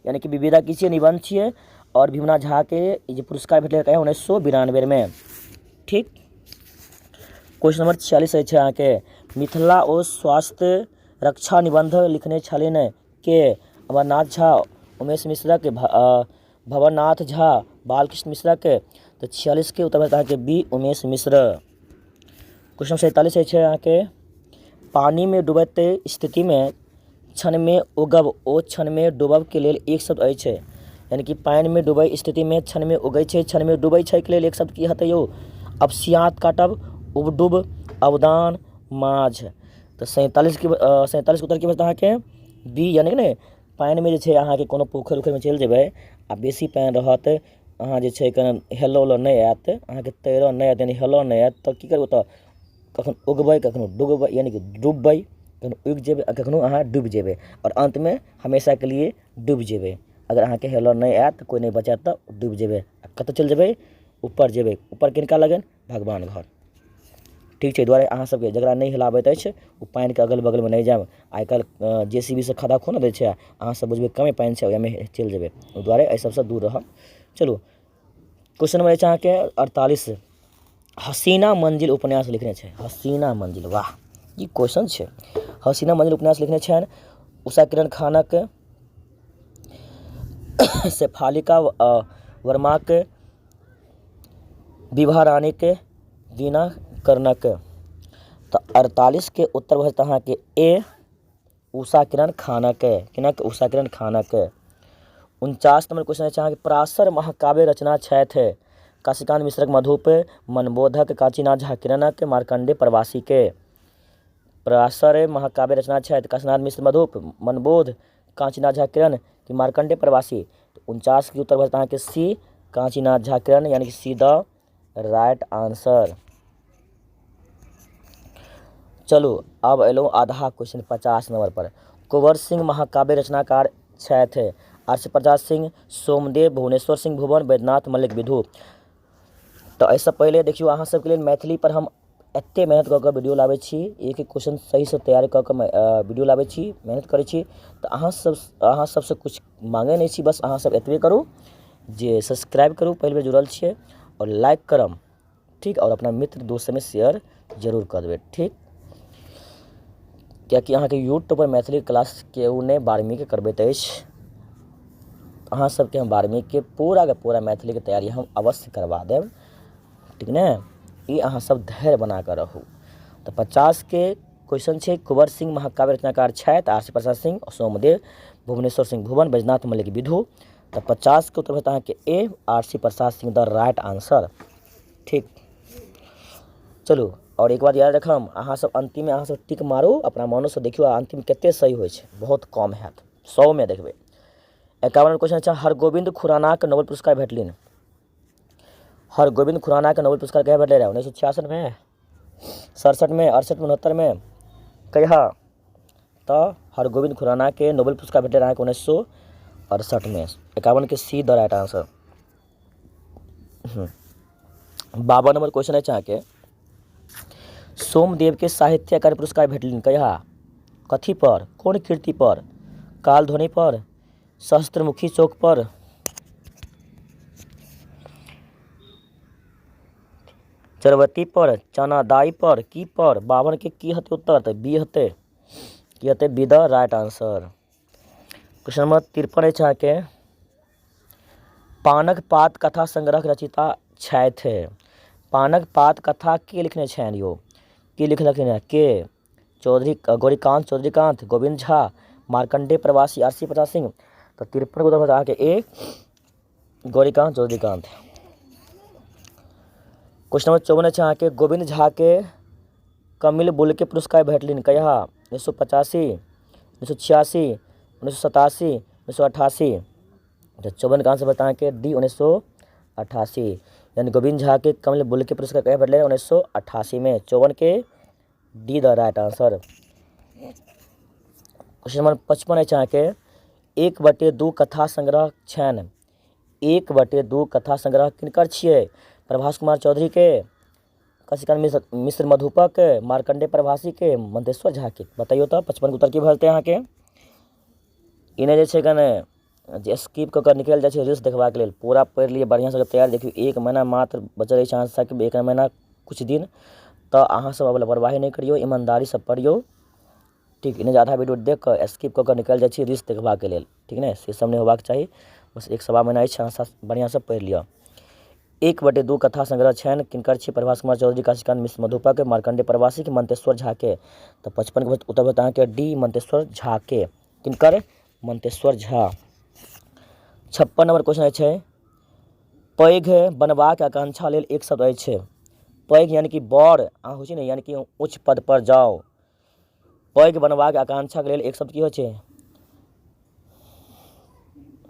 यानी कि विविधा की छियै? निबन्ध छियै। आओर भीमनाथ झाके ई जे पुरस्कार भेटलै कहिया? 1992मे। ठीक, क्वेश्चन नंबर 46 अछि अहाँके, मिथिला ओ स्वास्थ्य रक्षा निबन्ध लिखने छलनि के? अमरनाथ झा, उमेश मिश्रक, भवनाथ झा, बालकृष्ण मिश्रक। तऽ 46के उत्तर भऽ अहाँके बी, उमेश मिश्र। क्वेश्चन 47 अछि अहाँके, पानिमे डूबैत स्थितिमे क्षणमे उगब ओ क्षणमे डूबबके लेल एक शब्द अछि। यानी कि पानिमे डूबै स्थितिमे क्षणमे उगै छै, क्षणमे डूबै छै के लेल एक शब्द की हेतै यौ? अपसियाँत काटब, उबडुब, अवदान, माझ। तऽ 47के उत्तर की भेल अहाँके? बी। यानी कि ने पानिमे जे छै अहाँके कोनो पोखरि उखरिमे चलि जेबै आ बेसी पानि रहत, अहाँ जे छै कने हेलऽ उलऽ नहि आयत अहाँके, तैरऽ नहि आयत, यानी हेलऽ नहि आयत, तऽ की करबै? तऽ कखन उगबै, कखनो डुबबै, यानी कि डुबबै, कखनो उगि जेबै आ कखनो अहाँ डुबि जेबै आओर अन्तमे हमेशाके लिए डुबि जेबै। अगर अहाँके हेलऽ नहि आयत तऽ कोइ नहि बचायत तऽ डूबि जेबै आ कतऽ चलि जेबै ऊपर जेबै ऊपर किनका लगन भगवान घर ठीक छै एहि दुआरे अहाँसभके जकरा नहि हेलय आबैत अछि ओ पानिके अगल बगलमे नहि जायब आइ काल्हि जे सी बी सँ खद्धा खुनि दै छै अहाँसभ बुझबै कमे पानि छै ओहिमे चलि जेबै ओहि दुआरे एहि सभसँ दूर रहब चलू क्वेश्चन नम्बर अछि अहाँके 48। हसीना मंजिल उपन्यास लिखने छै हसीना मंजिल, वाह ई क्वेश्चन छै। हसीना मंजिल उपन्यास लिखने छनि उषा किरण खानक, शेफालिका वर्माक, विभा रानीके, दीना कर्णक। तऽ 48के उत्तर भऽ जेतै अहाँके ए उषा किरण खानक। किनक? उषा किरण खानक। 49 नम्बर क्वेश्चन अछि अहाँके पराशर महाकाव्य रचना छथि काशीकान्त मिश्रक मधुप, मनबोधक, काशीनाथ झा किरणक, मार्कण्डेय प्रवासीके। पराशर महाकाव्य रचना छथि काशीनाथ मिश्र मधुप, मनबोध, काशीनाथ झा किरण कि मार्कण्डेय प्रवासी। तऽ 49के उत्तर भऽ जेतै अहाँके सी काशीनाथ झा किरण, यानी कि सी द राइट आंसर। चलू आब एलहुँ आधा क्वेश्चन 50 नंबर पर। कुंवर सिंह महाकाव्य रचनाकार छथि आर प्रसाद सिंह, सोमदेव, भुवनेश्वर सिंह भुवन, वैद्यनाथ मल्लिक विधु। तऽ एहिसँ पहिले देखियौ अहाँ सबके लेल मैथिली पर हम एते मेहनत कऽ कऽ वीडियो लाबै छी, एक एक क्वेश्चन सहीसँ तैयार कऽ कऽ वीडियो लाबै छी, मेहनत करै छी। तऽ अहाँ सबसँ किछु माँगै नहि छी, बस अहाँ सब एतबे करू जे सब्सक्राइब करू, पहिल बेर जुड़ल छियै, आओर लाइक करब, ठीक, आओर अपना मित्र दोस्त सबमे शेयर जरूर कऽ देबै, ठीक। किएकि अहाँके यूट्यूबपर मैथिली क्लास केओ नहि 12वींके करबैत अछि। अहाँ सबके हम 12वींके पूराके पूरा मैथिलीके तैयारी हम अवश्य करबा देब, ठीक ने। ई अहाँ सब धैर्य बना कऽ रहू। तऽ 50के क्वेश्चन छै कुंवर सिंह महाकाव्य रचनाकार छथि आर सी प्रसाद सिंह, सोमदेव, भुवनेश्वर सिंह भुवन, बैजनाथ मल्लिक विधु। तऽ 50के उत्तर भेटत अहाँके A R C Prasad Singh the right answer, ठीक। चलू आओर एक बात याद रखम अहाँ सब अन्तिममे अहाँ सब टिक मारू, अपना मनोसँ देखियौ अन्तिम कते सही होइ छै, बहुत कम हैत, 100मे देखबै। 51 क्वेश्चन छै हरगोविंद खुरानाके नोबेल पुरस्कार भेटलिन। हरगोविंद खुरानाके नोबेल पुरस्कार कहिया भेटलै रहए? 1966मे, 67मे, 68मे, 69मे, कहिया? तऽ हरगोविंद खुरानाके नोबेल पुरस्कार भेटलै रहए अहाँके 1968मे। 51के C the right answer. 52 number question अछि अहाँके सोमदेवके साहित्य अकादमी पुरस्कार भेटलनि कहिया, कथी पर, कोन कृति पर? कालध्वनि पर, सहस्त्रमुखी चौक पर, चरवती पर, चनादाई पर, की पर? 52के की हेतै उत्तर? तऽ बी हेतै। की हेतै? B the right answer. Question number 53 अछि अहाँके पानक पात कथा संग्रहक रचयिता छथि। पानक पात कथा के लिखने छनि यौ? के लिखलखिन हेँ? के चौधरी, गौरीकान्त चौधरीकान्त, गोविन्द झा, मार्कण्डेय प्रवासी, आर सी प्रसाद सिंह। तऽ 53 के उत्तर अहाँके ए गौरीकान्त चौधरीकान्त। क्वेश्चन नंबर 54 अछि अहाँके गोविन्द झा के कमिल बुल के पुरस्कार भेटलनि कहिया? 1985, 1986, 1987, 1988। तऽ 54 के आंसर भेटत अहाँके डी 1988, यानी गोविन्द झा के कमिल बुल के पुरस्कार कहिया भेटलै? 1988मे। 54के D the right answer. Question number 55 अछि अहाँके 1/2 कथा संग्रह छनि। 1/2 कथा संग्रह किनकर छियै? प्रभास कुमार चौधरीके, शशिकांत मिश्र, मिश्र मधुपक, मार्कण्डेय प्रभासीके, मंतेश्वर झाके। बतैयौ तऽ 55के उत्तर की भऽ जेतै अहाँके? ई नहि जे छै कने जे स्किप कऽ कऽ निकलि जाइ छै रील्स देखबाक लेल। पूरा पढ़ि लिअ बढ़िआँसँ तैयार। देखियौ एक महीना मात्र बचल अछि अहाँ सबके, एक महीना किछु दिन। तऽ अहाँ सब आब लापरवाही नहि करियौ, ईमानदारीसँ पढ़ियौ, ठीक। नहि जे आधा वीडियो देख कऽ स्किप कऽ कऽ निकलि जाइ छी रील्स देखबाक लेल, ठीक ने। से सब नहि होबाक चाही। बस एक सवा महीना अछि, अहाँ सब बढ़िआँसँ पढ़ि लिअ। 1/2 कथा संग्रह छनि किनकर छी? प्रभास कुमार चौधरी, काशीकांत मिश्र मधुपक, मार्कण्डेय प्रवासी कि मंतेश्वर झा के? तऽ 55के उत्तर भेटत अहाँके डी मंतेश्वर झा के। किनकर? मंतेश्वर झा। 56 नंबर क्वेश्चन अछि पैघ बनबाक आकांक्षा लेल एक शब्द अछि। पैघ यानी कि बड़ अहाँ होइ छै ने, यानी कि उच्च पद पर जाउ। पैघ बनबाक आकांक्षाके लेल एक शब्द की होइ छै?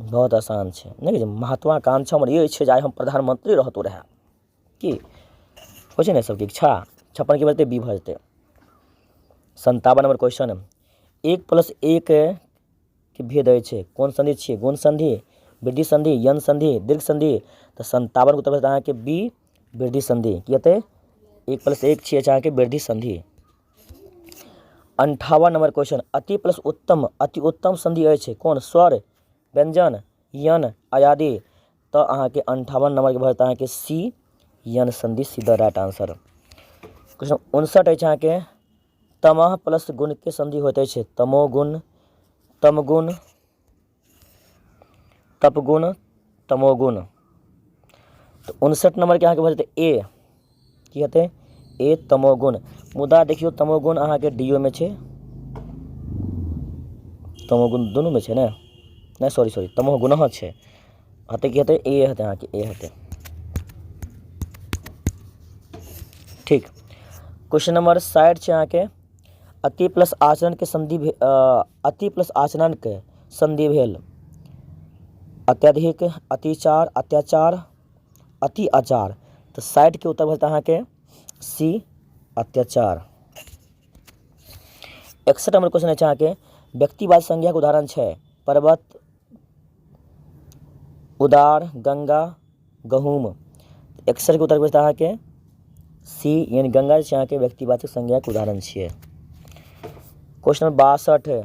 बहुत आसान छै नहि? महत्वाकांक्षा हमर ई छै जे आइ हम प्रधानमंत्री रहतहुँ रहए, की होइ छै ने सबके इच्छा। 56 के भऽ जेतै बी भऽ जेतै। 57 नंबर क्वेश्चन 1 प्लस 1 के भेद अछि, कोन सन्धि छियै? गुण सन्धि, वृद्धि संधि, यन संधि, दीर्घ संधि। तऽ 57के उत्तर भऽ जेतै अहाँके बी, वृद्धि संधि। की हेतै? 1 प्लस 1 छियै अहाँके वृद्धि संधि। 58 नंबर क्वेश्चन, अति प्लस उत्तम अति उत्तम संधि अछि कोन? स्वर, व्यंजन, यन, अयादि। तऽ अहाँके 58 नंबरके भऽ जेतै अहाँके सी, यन संधि, C the right answer. Question 59 अछि अहाँके, तमह प्लस गुणके संधि होइत अछि तमोगुण, तमगुण, तपगुण, तमोगुण। तऽ 59 नंबरके अहाँके भऽ जेतै ए। की हेतै? ए, तमोगुण। मुदा देखियौ तमोगुण अहाँके डी ओ मे छै, तमोगुण दुनूमे छै ने? नहि, सॉरी सॉरी, तमोगुण छै। हेतै की हेतै? ए हेतै अहाँके, ए हेतै। ठीक, क्वेश्चन नंबर 60 छै अहाँके, अति प्लस आचरणके संधि, अति प्लस आचरणके संधि भेल अत्यधिक, अतिचार, अत्याचार, अति आचार। तऽ 60के उत्तर भऽ जेतै अहाँके सी, अत्याचार। 61 नंबर क्वेश्चन अछि अहाँके, व्यक्तिवाद संज्ञाके उदाहरण छै पर्वत, उदार, गंगा, गहूम। 61के उत्तर भऽ जेतै अहाँके सी, यानी गंगा जे छै अहाँके व्यक्तिवाचक संज्ञाके उदाहरण छियै। क्वेश्चन नंबर 62,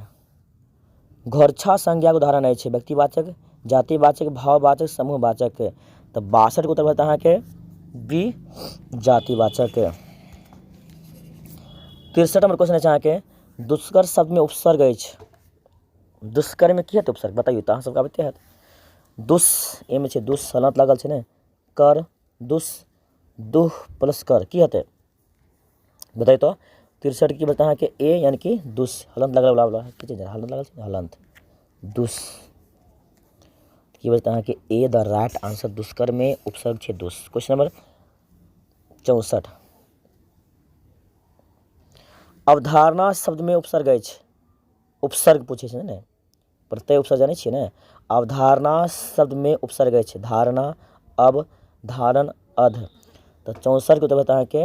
घोरछा संज्ञाके उदाहरण अछि व्यक्तिवाचक, जातिवाचक, भाववाचक, समूहवाचक। तऽ 62के उत्तर भऽ जेतै अहाँके बी, जातिवाचक। 63 नंबर क्वेश्चन अछि अहाँके, दुष्कर शब्दमे उपसर्ग अछि। दुष्कर्ममे की हेतै उपसर्ग? बतैयौ तऽ अहाँ सबके आबिते हैत। दुष एहिमे छै, दुष हलन्त लागल छै ने, कर, दुष, दुह प्लस कर की हेतै? बताइए तऽ 63 की बता अहाँके ए, यानी कि दुष, हलन्त लगल वाला की चीज हलन्त लागल छै, हलन्त दुष की बजता अहाँके ए द राइट आंसर। दुष्कर्ममे उपसर्ग छै दुष। क्वेश्चन नंबर 64, अवधारणा शब्दमे उपसर्ग अछि। उपसर्ग पूछै छै ने, प्रत्यय उपसर्ग जानै छियै ने? अवधारणा शब्दमे उपसर्ग अछि धारणा, अब, धारण, अध। तऽ 64के उत्तर होयत अहाँके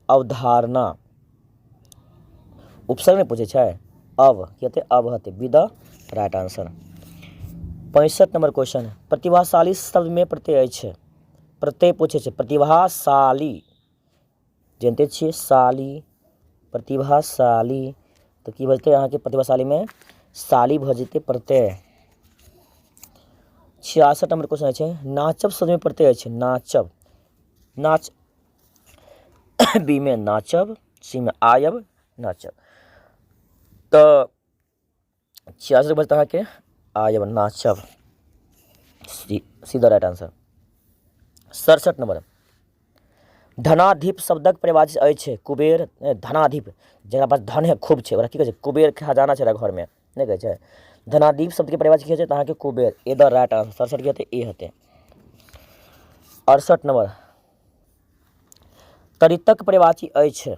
अवधारणा। उपसर्ग नहि पूछै छै, अब की हेतै? अब हेतै, be the right answer. 65 number question, प्रतिभाशाली शब्दमे प्रत्यय अछि। प्रत्यय पूछै छै, प्रतिभाशाली जानिते छियै, शाली, प्रतिभाशाली, तऽ की भऽ जेतै अहाँके? प्रतिभाशालीमे शाली भऽ जेतै प्रत्यय। 66 नंबर क्वेश्चन छै, नाचब शब्दमे प्रत्यय अछि। नाचब, नाच, बी मे नाचब, सी मे आयब, नाचब। तऽ 66 बजत अहाँके आयब, नाचब, C, C the right answer. 67 number, धनाधिप शब्दक परिभाषा अछि कुबेर। धनाधिप, जकरा पास धन है खूब छै, ओकरा की कहै छै? कुबेर, खजाना छै ओकरा घरमे, नहि कहै छै? धनाधिप शब्दके परिभाषा की होइ छै? तऽ अहाँके कुबेर, ए द राइट आंसर। 67 की हेतै? ए हेतै। 68 नंबर, तरितक परिभाषी अछि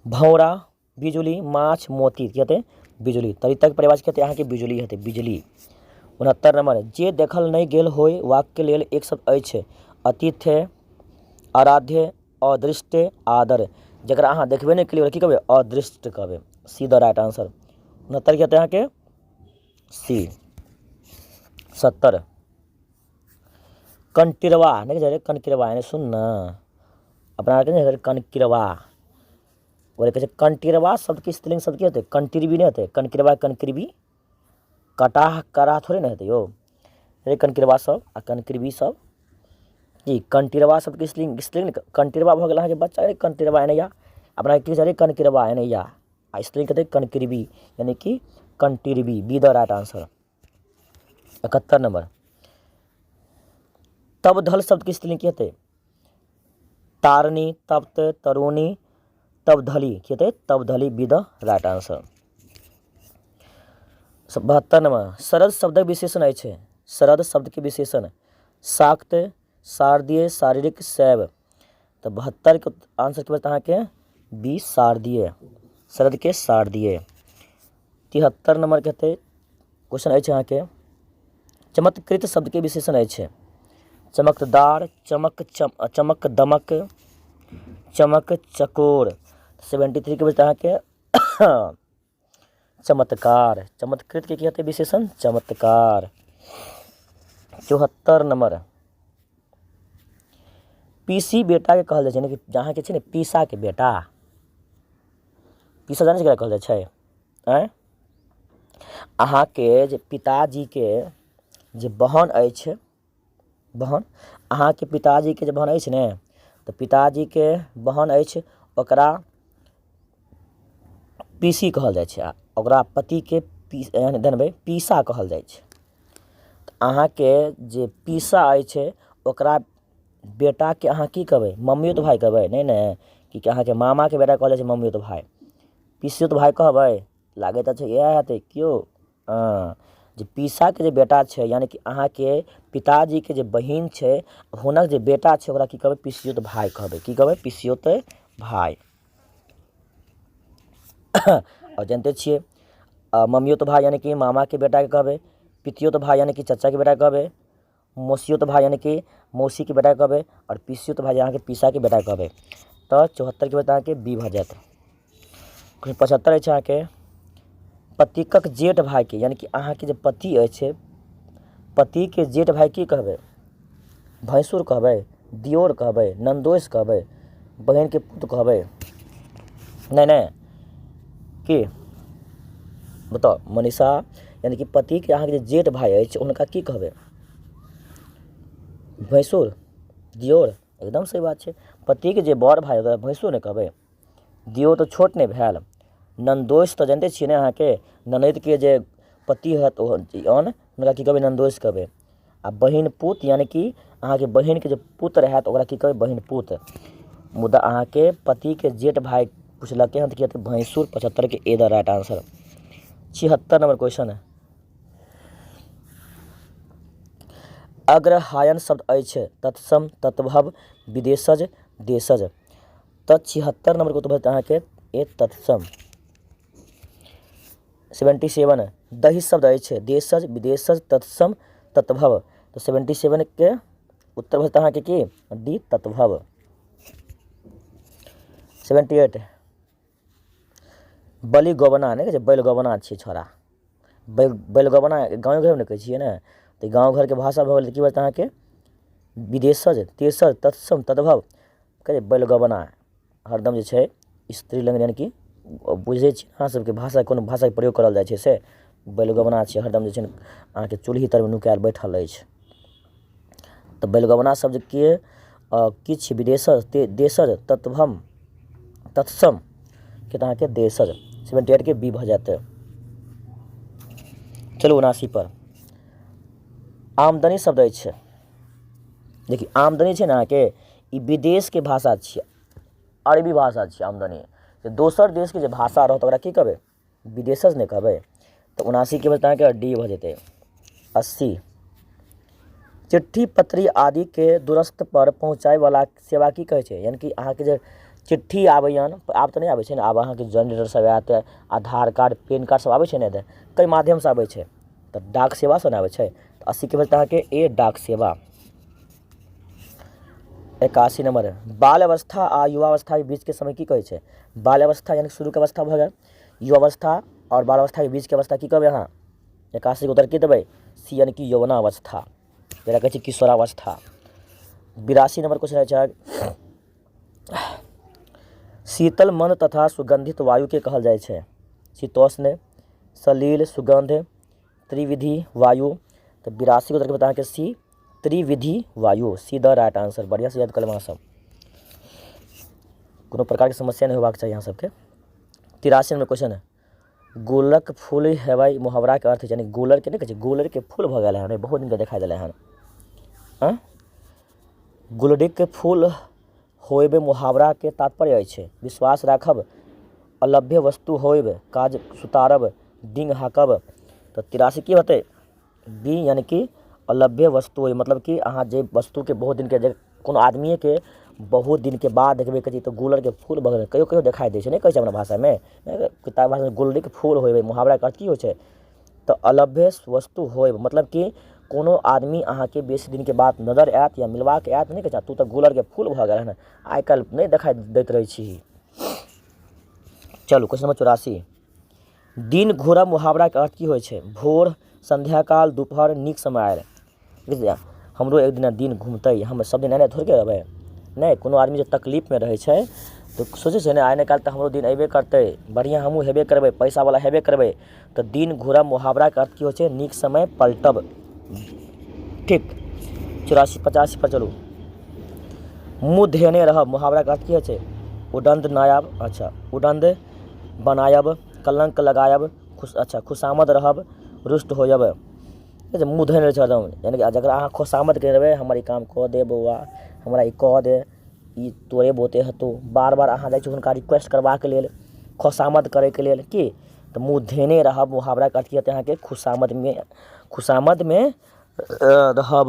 भौरा, बिजुली, माछ, मोती। की हेतै? बिजुली। तरितक परिभाषा की हेतै अहाँके? बिजुली हेतै, बिजली। 69 नंबर, जे देखल नहि गेल होय वाक्यके लेल एक शब्द अछि अतिथ्य, आराध्य, अदृष्ट, आदर। जकरा अहाँ देखबे नहि केलियै ओकरा की कहबै? अदृष्ट कहबै, सी द राइट आंसर। 69 की हेतै अहाँके सी। 70, कनकिरवा नहि कहै छै कनकिरवा? एने सुन ने, अपना आरके नहि कहै कनकिरवा, ओकरा कहै छै कनटिरवा शब्दके स्त्रीलिंग शब्द की हेतै? कनटिरबी नहि हेतै? कनकिरवा, कनकिरबी, कटाह, कराह थोड़े ने हेतै यौ। रे कनकिरवा सब आ कनकिरबी सब की? कनटिरवा शब्दके स्त्रीलिंग, स्त्रीलिंग कनटिरवा भऽ गेल अहाँके बच्चा। रे कनटिरवा एने या, अपना की कहै छै? रे कनकिरवा एने या, आ स्त्रीलिंग कहतै कनकिरबी, यानी कि कनटिरबी, B the right answer. 71 number, तब धल शब्दके स्त्रीलिंग की हेतै? तारणी, तप्त, तरुणी, तबधली। की हेतै? तबधली, B the right answer. 72 number, शरद शब्दक विशेषण अछि। शरद शब्दके विशेषण शाक्त, शारदीय, शारीरिक, शैव। तऽ 72के आंसर की बचत अहाँके? बी, शारदीय, शरदके शारदीय। 73 नंबरके हेतै क्वेश्चन अछि अहाँके, चमत्कृत शब्दके विशेषण अछि चमकदार, चमक, चमक दमक, चमक चकोर। 73के बचत अहाँके चमत्कार। चमत्कृतके की हेतै विशेषण? चमत्कार। 74 नम्बर, पीसी बेटाके कहल जाइ छै, यानी कि अहाँके छै ने पीसाके बेटा, पीसा जानै छै ककरा कहल जाइ छै? आँय, अहाँके जे पिताजीके जे बहन अछि, बहन अहाँके पिताजीके जे बहन अछि ने, तऽ पिताजीके बहन अछि ओकरा पीसी कहल जाइ छै आ ओकरा पतिके पी धनबै पीसा कहल जाइ छै। तऽ अहाँके जे पीसा अछि ओकरा बेटाके अहाँ की कहबै? ममियौत भाय कहबै? नहि ने, कि अहाँके मामाके बेटा कहल जाइ छै ममियौत भाय। पिसियौत भाय कहबै? लागैत तऽ छै इएह हेतै केओ। हँ, जे पीसाके जे बेटा छै, यानि कि अहाँके पिताजीके जे बहिन छै हुनक जे बेटा छै ओकरा की कहबै? पिसियौत भाय कहबै। की कहबै? पिसियौत भाय। आओर जानिते छियै ममियौत भाय यानि कि मामाके बेटाके कहबै, पितियौत भाय यानि कि चचाके बेटाके कहबै, मसियौत भाय यानि कि मौसीके बेटाके कहबै, आओर पिसियौत भाय अहाँके पीसाके बेटाके कहबै। तऽ 74के बाद अहाँके बी भऽ जायत। 75 अछि अहाँके पतिकक जेठ भायके, यानि कि अहाँके जे पति अछि पतिके जेठ भाय की कहबै? भैंसुर कहबै, दियोर कहबै, ननदोसि कहबै, बहिनके पुत कहबै? नहि नहि की बताउ मनीषा, यानि कि पतिके अहाँके जे जेठ भाय अछि हुनका की कहबै? भैंसुर, दियोर, एकदम सही बात छै। पतिके जे बड़ भाय ओकरा भैंसुर ने कहबै, दियोर तऽ छोट नहि भेल, ननदोसि तऽ जानिते छियै ने अहाँके ननदिके जे पति होयत ओ हुनका की कहबै? ननदोसि कहबै। आ बहिन पूत यानि कि अहाँके बहिनके जे पुत्र हैत ओकरा की कहबै? बहिन पूत। मुदा अहाँके पतिके जेठ भाय पुछलकै हँ तऽ की हेतै? भैंसुर। 75के A the right answer. 76 number question है, अग्रहायण शब्द अछि तत्सम, तद्भव, विदेशज, देशज। तऽ 76 नम्बरके उत्तर भऽ अहाँके ए तत्सम। 77, दही शब्द अछि देशज, विदेशज, तत्सम, तद्भव। तऽ 77के उत्तर भऽ जेतै अहाँके की? डी तद्भव। 78, बलि गोबना नहि कहै छै बैल गोबना छियै छोड़ा, बैल बैलगोबना गाँवे घरमे ने कहै छियै ने, तऽ गाँव घरके भाषा भऽ गेलै की भऽ जेतै अहाँके? विदेशज, तेसर, तत्सम, तद्भव। कहै छै बैलगोबना हरदम जे छै स्त्रीलिंग, यानि कि बुझै छियै अहाँ सबके भाषा कोनो भाषाके प्रयोग करल जाइ छै से बैलगोबना छै, हरदम जे छै ने अहाँके चूल्ही तरमे नुकायल बैठल अछि। तऽ बैलगोबना शब्दके किछु विदेशज, देशज, तत्भम, तत्सम के तऽ अहाँके देशज। 78के बी भऽ जायत। चलू 79 पर, आमदनी शब्द अछि, देखियौ आमदनी छै ने अहाँके ई विदेशके भाषा छियै, अरबी भाषा छियै आमदनी। तऽ दोसर देशके जे भाषा रहत ओकरा की कहबै? विदेशज नहि कहबै। तऽ 79के बचत अहाँके डी भऽ जेतै। 80, चिट्ठी पत्री आदिके दूरस्थ पर पहुँचाबैवला सेवा की कहै छै? यानि कि अहाँके जे चिट्ठी आबैए, आब तऽ नहि आबै छै ने, आब अहाँके जनरेटर सब आयत, आधार कार्ड पेन कार्ड सब आबै छै ने, तऽ कई माध्यमसँ आबै छै, तऽ डाक सेवासँ ने आबै छै। तऽ 80के बचत अहाँके ए डाक सेवा। 81 नम्बर, बाल अवस्था आ युवावस्थाके बीचके समय की कहै छै? बाल अवस्था यानि शुरूके अवस्था भऽ गेल, युवावस्था आओर बाल अवस्थाके बीचके अवस्था की कहबै अहाँ? 81के उत्तर की देबै? सी यानि कि यौवनावस्था, जकरा कहै छै किशोरावस्था। 82 नम्बर क्वेश्चन छै, शीतल मंद तथा सुगंधित वायुके कहल जाइ छै? शीतोष्ण, सलील, सुगंध, त्रिविधि वायु। तऽ 82के उत्तर अहाँके सी त्रिविधि वायु, सी द राइट आंसर। बढ़िआँसँ याद कऽ लेब अहाँ सब, कोनो प्रकारके समस्या नहि होबाक चाही अहाँ सबके। 83 नम्बर क्वेश्चन है, गुलक फूल हेबै मुहावराके अर्थ, यानी गुलरके नहि कहै छै, गुलरके फूल भऽ गेल हन, बहुत दिनके देखाइ देलै हन। आँय, गुलरिक फूल होयब मुहावराके तात्पर्य अछि विश्वास राखब, अलभ्य वस्तु होयब, काज सुतारब, डिंग हाँकब। तऽ 83 की होतै? बी यानि कि अलभ्य वस्तु होय, मतलब कि अहाँ जे वस्तुके बहुत दिनके जे कोनो आदमिएके बहुत दिनके बाद देखबै, कहै छै तऽ गुलरके फूल भऽ गेलै, कहियो कहियो देखाइ दै छै, नहि कहै छै अपना भाषामे, किताब भाषामे गुलरिक फूल होयब मुहावराके अर्थ की होइ छै? तऽ अलभ्य वस्तु होयब मतलब कि कोनो आदमी अहाँके बेसी दिनके बाद नजर आयत या मिलबाक आयत, नहि कहै छै तू तऽ गुलरके फूल भऽ गेल हन, आइ काल्हि नहि देखाइ दैत रहै छी। चलू क्वेश्चन नंबर 84, दिन घूरब मुहावराके अर्थ की होइ छै? भोर, सन्ध्याकाल, दुपहर, नीक समय आयल। बुझलियै, हमरो एक दिना दिन घुमतै, हम सब दिन एनाहि थोड़के रहबै। नहि, कोनो आदमी जे तकलीफमे रहै छै तऽ सोचै छै ने, आइ ने काल्हि तऽ हमरो दिन अयबे करतै, बढ़िआँ हमहूँ हेबे करबै, पैसावला हेबे करबै। तऽ दिन घूरब मुहावराके अर्थ की होइ छै? नीक समय पलटब। ठीक, 84 85 पर चलू। मुँह धेने रहब मुहावराके अर्थ की होइ छै? उदण्ड नायब, अच्छा, उदण्ड बनायब, कलङ्क लगायब, खुश, अच्छा, खुशामद रहब, रुष्ट होयब। ठीक छै, मुँह धेने रहै छै हरदम, यानि कि जकरा अहाँ खुशामद कयने रहबै, हमर ई काम कऽ दे बौआ, हमरा ई कऽ दे, ई तोरे बोते हेतौ, बार बार अहाँ जाइ छी हुनका रिक्वेस्ट करबाक लेल, खुशामद करैके लेल, की तऽ मुँह धेने रहब मुहावराके अर्थ की हेतै अहाँके? खुशामदमे रहब।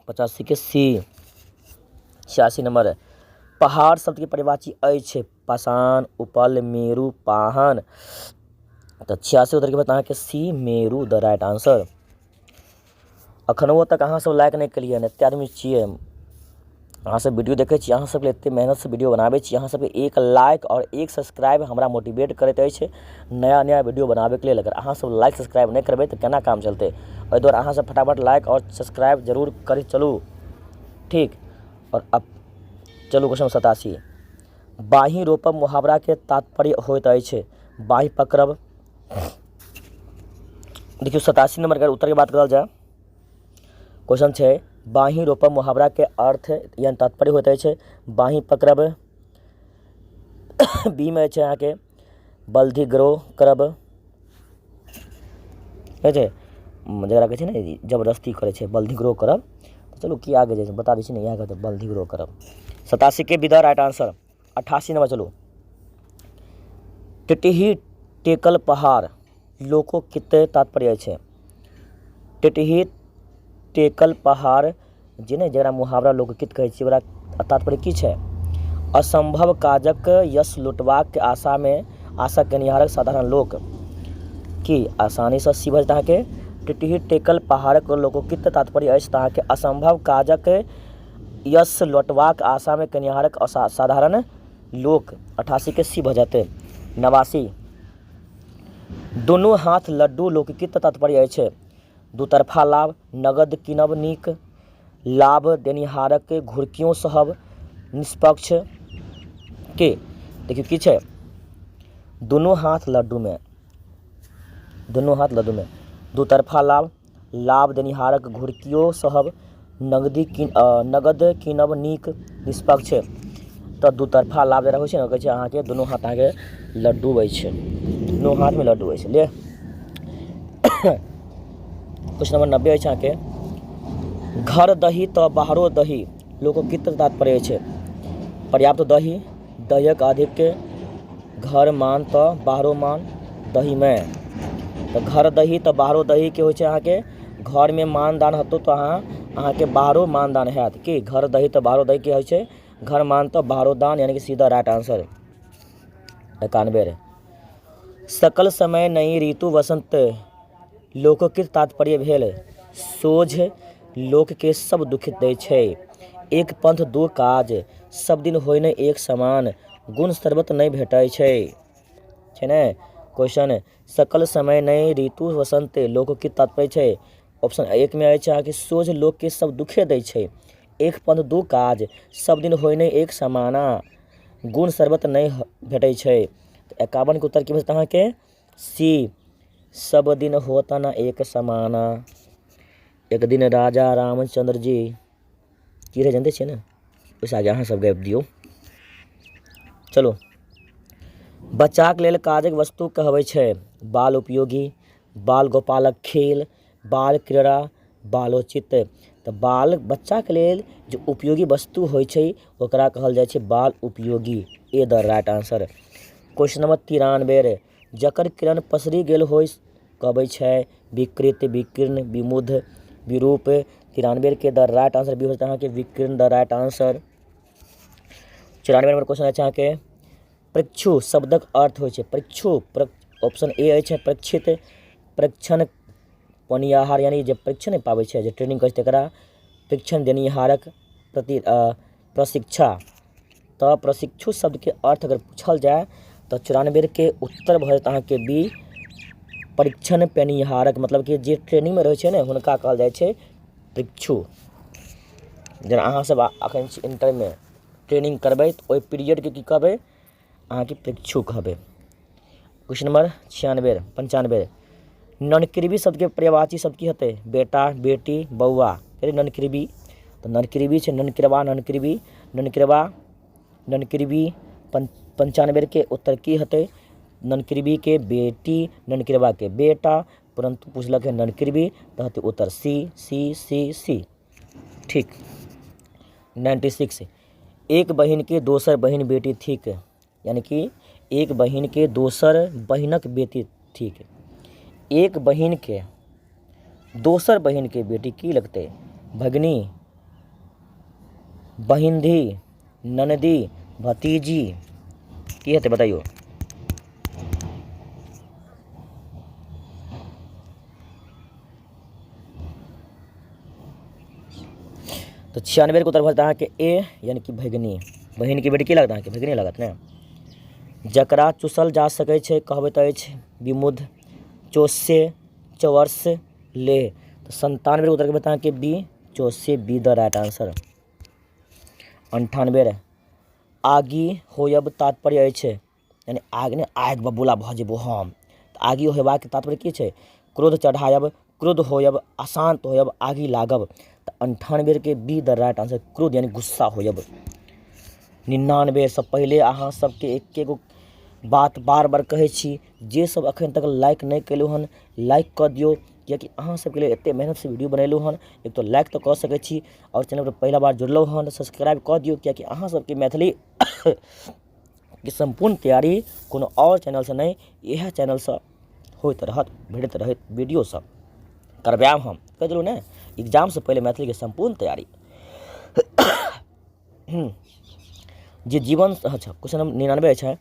85के सी। 86 नम्बर, पहाड़ शब्दके परिभाषी अछि पाषाण, उपल, मेरू, पाहन। तऽ 86 उत्तरके बाद अहाँके सी, मेरू द राइट आंसर। अखनो तक अहाँ सब लाइक नहि केलियै हन, एते आदमी छियै, अहाँ सब वीडियो देखै छी, अहाँ सबके एते मेहनतसँ वीडियो बनाबै छी, अहाँ सबके एक लाइक आओर एक सब्सक्राइब हमरा मोटिवेट करैत अछि नया नया वीडियो बनाबैके लेल। अगर अहाँ सब लाइक सब्सक्राइब नहि करबै तऽ केना काम चलतै? एहि दुआरे अहाँ सब फटाफट लाइक आओर सब्सक्राइब जरूर करैत चलू। ठीक, आओर अब चलू क्वेश्चन 87। बाँहि रोपब मुहावराके तात्पर्य होइत अछि बाँहि पकड़ब। देखियौ, 87 नम्बरके उत्तरके बात करल जाय, क्वेश्चन छै, बाँहि रोपब मुहावराके अर्थ यानि तात्पर्य होइत अछि बाँहि पकड़ब। बी मे छै अहाँके बलधिग्रह करब, होइ छै जकरा कहै छै ने जबरदस्ती करै छै, बलधिग्रह करब। तऽ चलू, की आगे जाइ छै, बता दै छी ने, इएह कहतै बलधिग्रह करब। 87के B the right answer. 88 number चलू। टिटही टेकल पहाड़ लोको कते तात्पर्य छै? टिटही टेकल पहाड़ जे नहि, जकरा मुहावरा लोकगीत कहै छियै, ओकरा तात्पर्य की छै? असम्भव काजक यश लुटबाक आशामे, आशा केनिहारक साधारण लोक। की आसानीसँ सी भऽ जेतै अहाँके। टिटही टेकल पहाड़क लोकोकित तात्पर्य अछि तऽ अहाँके असम्भव काजक यश लौटबाक आशामे केनिहारक साधारण लोक। 88के सी भऽ जेतै। 89, दुनू हाथ लड्डू लोकगीत तात्पर्य अछि दूतरफा लाभ, नगद कीनब नीक, लाभ देनिहारक घुरकियो सहब, निष्पक्ष। के देखियौ की छै दुनू हाथ लड्डूमे? दुनू हाथ लड्डूमे दूतरफा लाभ, लाभ देनिहारक घुरकियो सहब, नगदी कीन नगद कीनब नीक, निष्पक्ष। तऽ दूतरफा लाभ जकरा होइ छै ने, कहै छै अहाँके दुनू हाथ अहाँके लड्डू अछि, दुनू हाथमे लड्डू अछि ले। क्वेश्चन नंबर 90 अछि अहाँके, घर दही तऽ बाहरो दही लोकगीत तात्पर्य छै पर्याप्त दही, दहीक अधिक, घर मान तऽ बाहरो मान दहीमे। तऽ घर दही तऽ बाहरो दहीके होइ छै अहाँके घरमे मानदान हेतौ तऽ अहाँके बाहरो मानदान हैत। की घर दही तऽ बाहरो दहीके होइ छै? घर मान तऽ बाहरो दान, यानी कि सीधा राइट आंसर। 91 रे, सकल समय नई ऋतु वसंत लोककृत तात्पर्य भेल सोझ लोकके सब दुखित दै छै, एक पंथ दू काज, सब दिन होइ नहि एक समान, गुण सर्वत्र नहि भेटै छै। छै ने क्वेश्चन, सकल समय नई ऋतु वसंत लोककृत तात्पर्य छै? ऑप्शन एकमे अछि अहाँके सोझ लोकके सब दुखे दै छै, एक पंथ दू काज, सब दिन होइ नहि एक समाना, गुण सर्वत्र नहि भेटै छै। तऽ 51के उत्तर की भऽ जेतै अहाँके? सी, सब दिन होता न एक समाना। एक दिन राजा रामचंद्र जी की रहै, जानते छियै ने? ओहिसँ आगे अहाँ सब गाबि दियौ। चलू, बच्चाके लेल काजक वस्तु कहबै छै बाल उपयोगी, बाल गोपालक खेल, बाल क्रीड़ा, बालोचित। तऽ बाल बच्चाके लेल जे उपयोगी वस्तु होइ छै, ओकरा कहल जाइ छै बाल उपयोगी। ए द राइट आंसर। क्वेश्चन नंबर 93 रे, जकर किरण पसरि गेल होइ कहबै छै विकृत, विकीर्ण, विमुग्ध, विरूप। 93के द राइट आंसर बी हो जेतै अहाँके, विकीर्ण द राइट आंसर। 94 नंबर क्वेश्चन अछि अहाँके, प्रक्षु शब्दक अर्थ होइ छै प्रक्षु। ऑप्शन ए अछि परीक्षित, परीक्षण पनिहार, यानी जे परीक्षण नहि पाबै छै, जे ट्रेनिंग करै छै तकरा, परीक्षण देनिहारक प्रति प्रशिक्षा। तऽ प्रशिक्षु शब्दके अर्थ अगर पूछल जाय तऽ 94के उत्तर भऽ जायत अहाँके बी। परीक्षण पेनिहारक मतलब कि जे ट्रेनिंगमे रहै छै ने हुनका कहल जाइ छै परीक्षु। जेना अहाँसभ एखन छी इण्टरमे ट्रेनिंग करबै तऽ ओहि पीरियडके की कहबै अहाँके परीक्षु कहबै। क्वेश्चन नंबर 96 95, ननकिरबी शब्दके पर्यायवाची शब्द की हेतै? बेटा, बेटी, बौआ। अरे ननकिरबी तऽ ननकिरबी छै ननकिरबा, ननकिरबी, ननकिरबा, ननकिरबी। 95के उत्तर की हेतै? ननकिरबीके बेटी, ननकिरबाके बेटा, परन्तु पुछलक है ननकिरबी तऽ हेतै उत्तर सी सी सी सी। ठीक। 96, एक बहिनके दोसर बहिन बेटी थिक, यानी कि एक बहिनके दोसर बहिनक बेटी थिक। एक बहिनके दोसर बहिनके बेटी की लगतै? भगिनी, बहिनधी, ननदी, भतीजी, की हेतै बताइयो? तऽ 96 के उत्तर भऽ जेतै अहाँके ए, यानी कि भगिनी। बहिनके बेटी की लागत अहाँके? भगिनी लागत ने। जकरा चूसल जा सकै छै कहबैत अछि विमुद्ध, चोसे, चौवर्ष, ले। तऽ 97 के उत्तर के अहाँके बी, चोसे, बी द राइट आंसर। 98, आगि होयब तात्पर्य अछि, यानी आगि नहि आगि बबूला भऽ जेबो हम। तऽ आगि होयबाक तात्पर्य की छै? क्रोध चढ़ायब, क्रोध होयब, अशान्त होयब, आगि लागब। तऽ 98के बी द राइट आंसर, क्रोध यानी गुस्सा होयब। 99सँ पहिले अहाँ सबके एके गो बात बार बार कहै छी, जे सब एखन तक लाइक नहि केलहुँ हन लाइक कऽ दियौ, किएकि अहाँ सबके लेल एते मेहनतसँ वीडियो बनेलहुँ हन। एक तऽ लाइक तऽ कऽ सकै छी, आओर चैनलपर पहिला बार जुड़लहुँ हन तऽ सब्सक्राइब कऽ दियौ, किएकि अहाँ सबके मैथिली के सम्पूर्ण तैयारी कोनो आओर चैनलसँ नहि, इएह चैनलसँ होइत रहत, भेटैत रहत वीडियो सब करबायब हम। कहि देलहुँ ने, एग्जामसँ पहिले मैथिलीके सम्पूर्ण तैयारी जे जीवन। अच्छा, क्वेश्चन नंबर 99 छै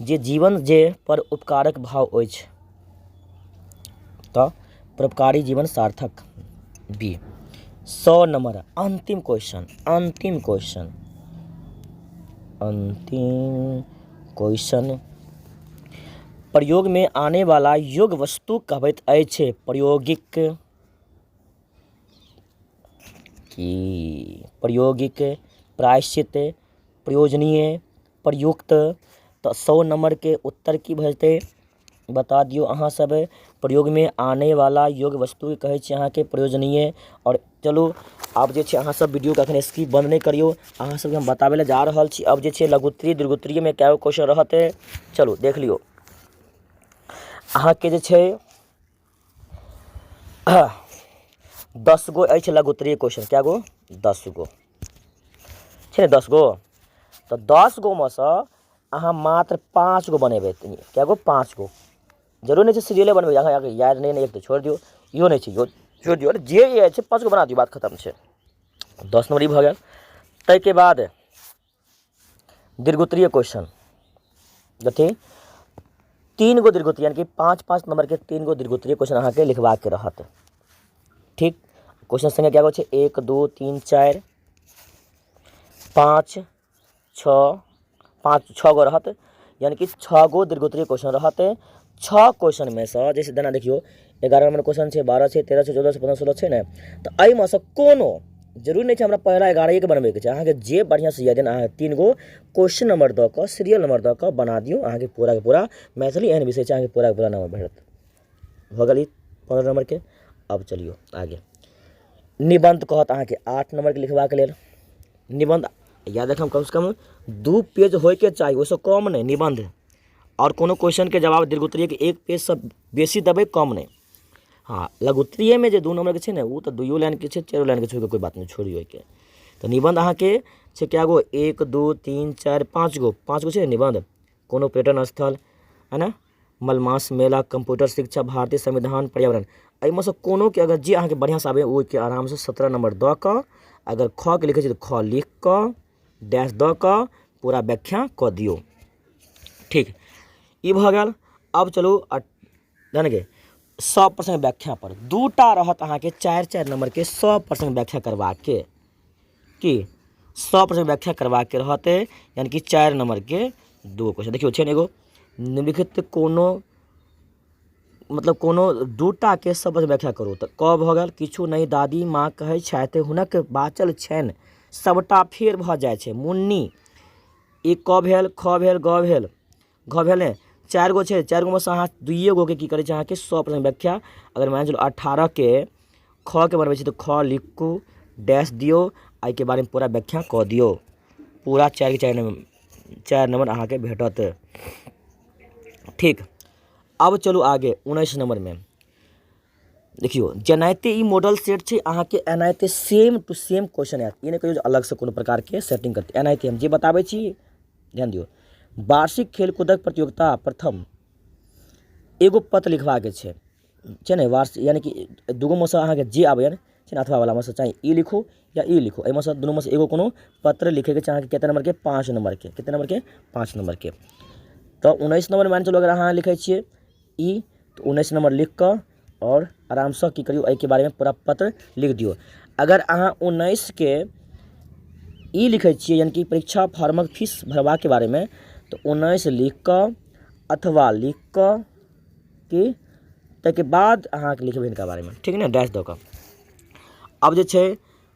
जे जीवन जे पर उपकारक भाव अछि तऽ परोपकारी जीवन सार्थक, बी। 100 नंबर अंतिम क्वेश्चन, अंतिम क्वेश्चन, अंतिम क्वेश्चन, प्रयोग में आने वाला योग वस्तु कहबैत अछि प्रायोगिक की? प्रायोगिक, प्रायश्चित, प्रयोजनीय, प्रयुक्त। तऽ 100 नम्बरके उत्तर की भऽ जेतै बता दियौ अहाँ सब। प्रयोगमे आनैवला योग्य वस्तु कहै छै अहाँके प्रयोजनीय। आओर चलू आब जे छै अहाँ सब वीडियोके एखन स्किप बन्द नहि करियौ, अहाँ सबके हम बताबै लए जा रहल छी। अब जे छै लघुत्तरीय दीर्घोत्तरीयमे कए गो क्वेश्चन रहतै, चलू देख लियौ। अहाँके जे छै 10 गो अछि लघुत्तरीय क्वेश्चन। कए गो? 10 गो छै ने, 10 गो। तऽ 10 गोमे सँ अहाँ मात्र 5 गो बनेबै। कए गो? 5 गो। जरूरी नहि छै सीरियले बनबै, अहाँ याद नहि एक तऽ छोड़ि दियौ, इहो नहि छै इहो छोड़ि दियौ, जे याद छै 5 गो बना दियौ, बात खतम छै। 10 नम्बर ई भऽ गेल। ताहिके बाद दीर्घोत्तरीय क्वेश्चन कथी? 3 गो दीर्घोत्तरीय, यानी कि 5 5 नम्बरके 3 गो दीर्घोत्तरीय क्वेश्चन अहाँके लिखबाके रहत। ठीक, क्वेश्चन संख्या कए गो छै? 1 2 3 4 5 6, 5 6 गो रहत, यानी कि 6 गो दीर्घोत्तरीय क्वेश्चन रहत। 6 क्वेश्चनमे सँ जैसे जेना देखियौ 11 नम्बर क्वेश्चन छै, 12 छै, 13 छै, 14 छै, 15 16 छै ने, तऽ एहिमे सँ कोनो जरूरी नहि छै हमरा पहिला 11के बनबैके छै। अहाँके जे बढ़िआँसँ याद अहाँके 3 गो क्वेश्चन नम्बर दऽ कऽ सीरियल नम्बर दऽ कऽ बना दियौ, अहाँके पूराके पूरा मैथिली एहन विषय छै अहाँके पूराके पूरा नम्बर भेटत। भऽ गेल ई 15 नम्बरके। अब चलियौ आगे, निबन्ध कहत अहाँके 8 नम्बरके लिखबाक लेल। निबन्ध याद रखब कमसँ कम 2 पेज होइके चाही, ओहिसँ कम नहि निबन्ध। आओर कोनो क्वेश्चनके जवाब दीर्घोत्तरीयके 1 पेजसँ बेसी देबै, कम नहि। हँ, लघुत्तरीयमे जे 2 नम्बरके छै ने ओ तऽ 2 लाइनके छै, 4 लाइनके छै, ओहिके कोइ बात नहि, छोड़ियौ ओहिके। तऽ निबन्ध अहाँके छै कए गो? 1 2 3 4 5 गो, 5 गो छै ने निबन्ध। कोनो पर्यटन स्थल है ने, मलमास मेला, कम्प्यूटर शिक्षा, भारतीय संविधान, पर्यावरण, एहिमे सँ कोनोके अगर जे अहाँके बढ़िआँसँ आबैए ओहिके आरामसँ 17 नम्बर दऽ कऽ अगर ख के लिखै छी तऽ ख लिख कऽ डैश दऽ कऽ पूरा व्याख्या कऽ दियौ। ठीक, ई भऽ गेल। अब चलू जानि के 100 प्रश्न व्याख्या पर 2टा रहत अहाँके 4 4 नम्बरके 100 प्रश्न व्याख्या करबाके, की 100 प्रश्न व्याख्या करबाके रहतै, यानी कि 4 नम्बरके 2 क्वेश्चन। देखियौ छै ने एगो निम्नलिखित कोनो मतलब कोनो दूटाके शब्द व्याख्या करू। तऽ क भऽ गेल किछु नहि दादी माँ कहै छथि हुनक बाँचल छनि सभटा फेर भऽ जाइ छै। मुन्नी ई क भेल, ख भेल, ग भेल, घ भेल ने, चारि गो छै। चारि गोमे सँ अहाँ दुइए गोके की करै छी अहाँके 100% व्याख्या। अगर मानि चलू 18के ख के बनबै छी तऽ ख लिखू, डैश दियौ, एहिके बारेमे पूरा व्याख्या कऽ दियौ। पूरा चारिके चारि नम्बर, चारि नम्बर अहाँके भेटत। ठीक, आब चलू आगे 19 नम्बरमे। देखियौ जेनाहिते ई मॉडल सेट छै अहाँके एनाहिते सेम टू सेम क्वेश्चन आयत। ई नहि कहियौ जे अलगसँ कोनो प्रकारके सेटिंग करतै, एनाहिते हम जे बताबै छी ध्यान दियौ। वार्षिक खेलकूदक प्रतियोगिता प्रथम एगो पत्र लिखबाके छै, छै ने? वार्षिक यानि कि दूगोमे सँ अहाँके जे आबैए छै ने, अथवा वलामे सँ चाहे ई लिखू या ई लिखू, एहिमे सँ दुनूमे सँ एगो कोनो पत्र लिखैके छै अहाँके। कतेक नम्बरके? 5 नम्बरके। कतेक नम्बरके? 5 नम्बरके। तऽ 19 नम्बर मानि चलू अगर अहाँ लिखै छियै ई, तऽ 19 नम्बर लिख कऽ आओर आरामसँ की करियौ, एहिके बारेमे पूरा पत्र लिख दियौ। अगर अहाँ 19के ई लिखै छियै, यानि कि परीक्षा फॉर्मक फीस भरबाके बारेमे, तऽ 19 लिख कऽ अथवा लिख कऽ कि ताहिके बाद अहाँके लिखबै हिनका बारेमे, ठीक ने, डैश दऽ कऽ। आब जे छै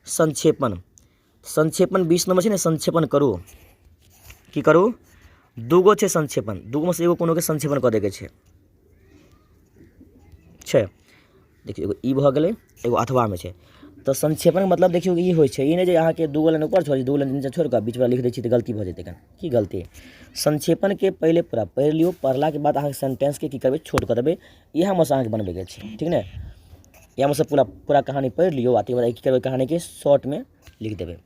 संक्षेपण, संक्षेपण 20 नम्बर छै ने, संक्षेपण करू। की करू? दूगो छै संक्षेपण, दूगोमे सँ एगो कोनोके संक्षेपण कऽ दैके छै। छै देखियौ एगो ई भऽ गेलै, एगो अथवामे छै। तऽ संक्षेपणके मतलब देखियौ ई होइ छै, ई नहि जे अहाँके दूगो लाइन ऊपर छोड़ि दूगो लाइन नीचा छोड़ि कऽ बीचवला लिख दै छी तऽ गलती भऽ जेतै। की गलती? संक्षेपणके पहिले पूरा पढ़ि लियौ, पढ़लाके बाद अहाँके सेंटेंसके की करबै, छोट कऽ देबै। इएहमे सँ अहाँके बनबैके छै, ठीक ने? इएहमे सँ पूरा पूरा कहानी पढ़ि लियौ आ ताहिके बाद की करबै, कहानीके शॉर्टमे लिख देबै,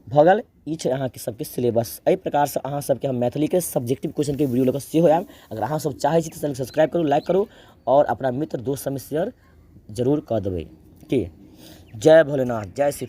भऽ गेल। ई छै अहाँके सबके सिलेबस। एहि प्रकारसँ अहाँ सबके हम मैथिलीके सब्जेक्टिव क्वेश्चनके वीडियो लऽ कऽ सेहो आयब। अगर अहाँ सब चाहै छी तऽ चैनल सब्सक्राइब करू, लाइक करू आओर अपना मित्र दोस्त सबमे शेयर जरूर कऽ देबै। की जय भोलेनाथ, जय शिव।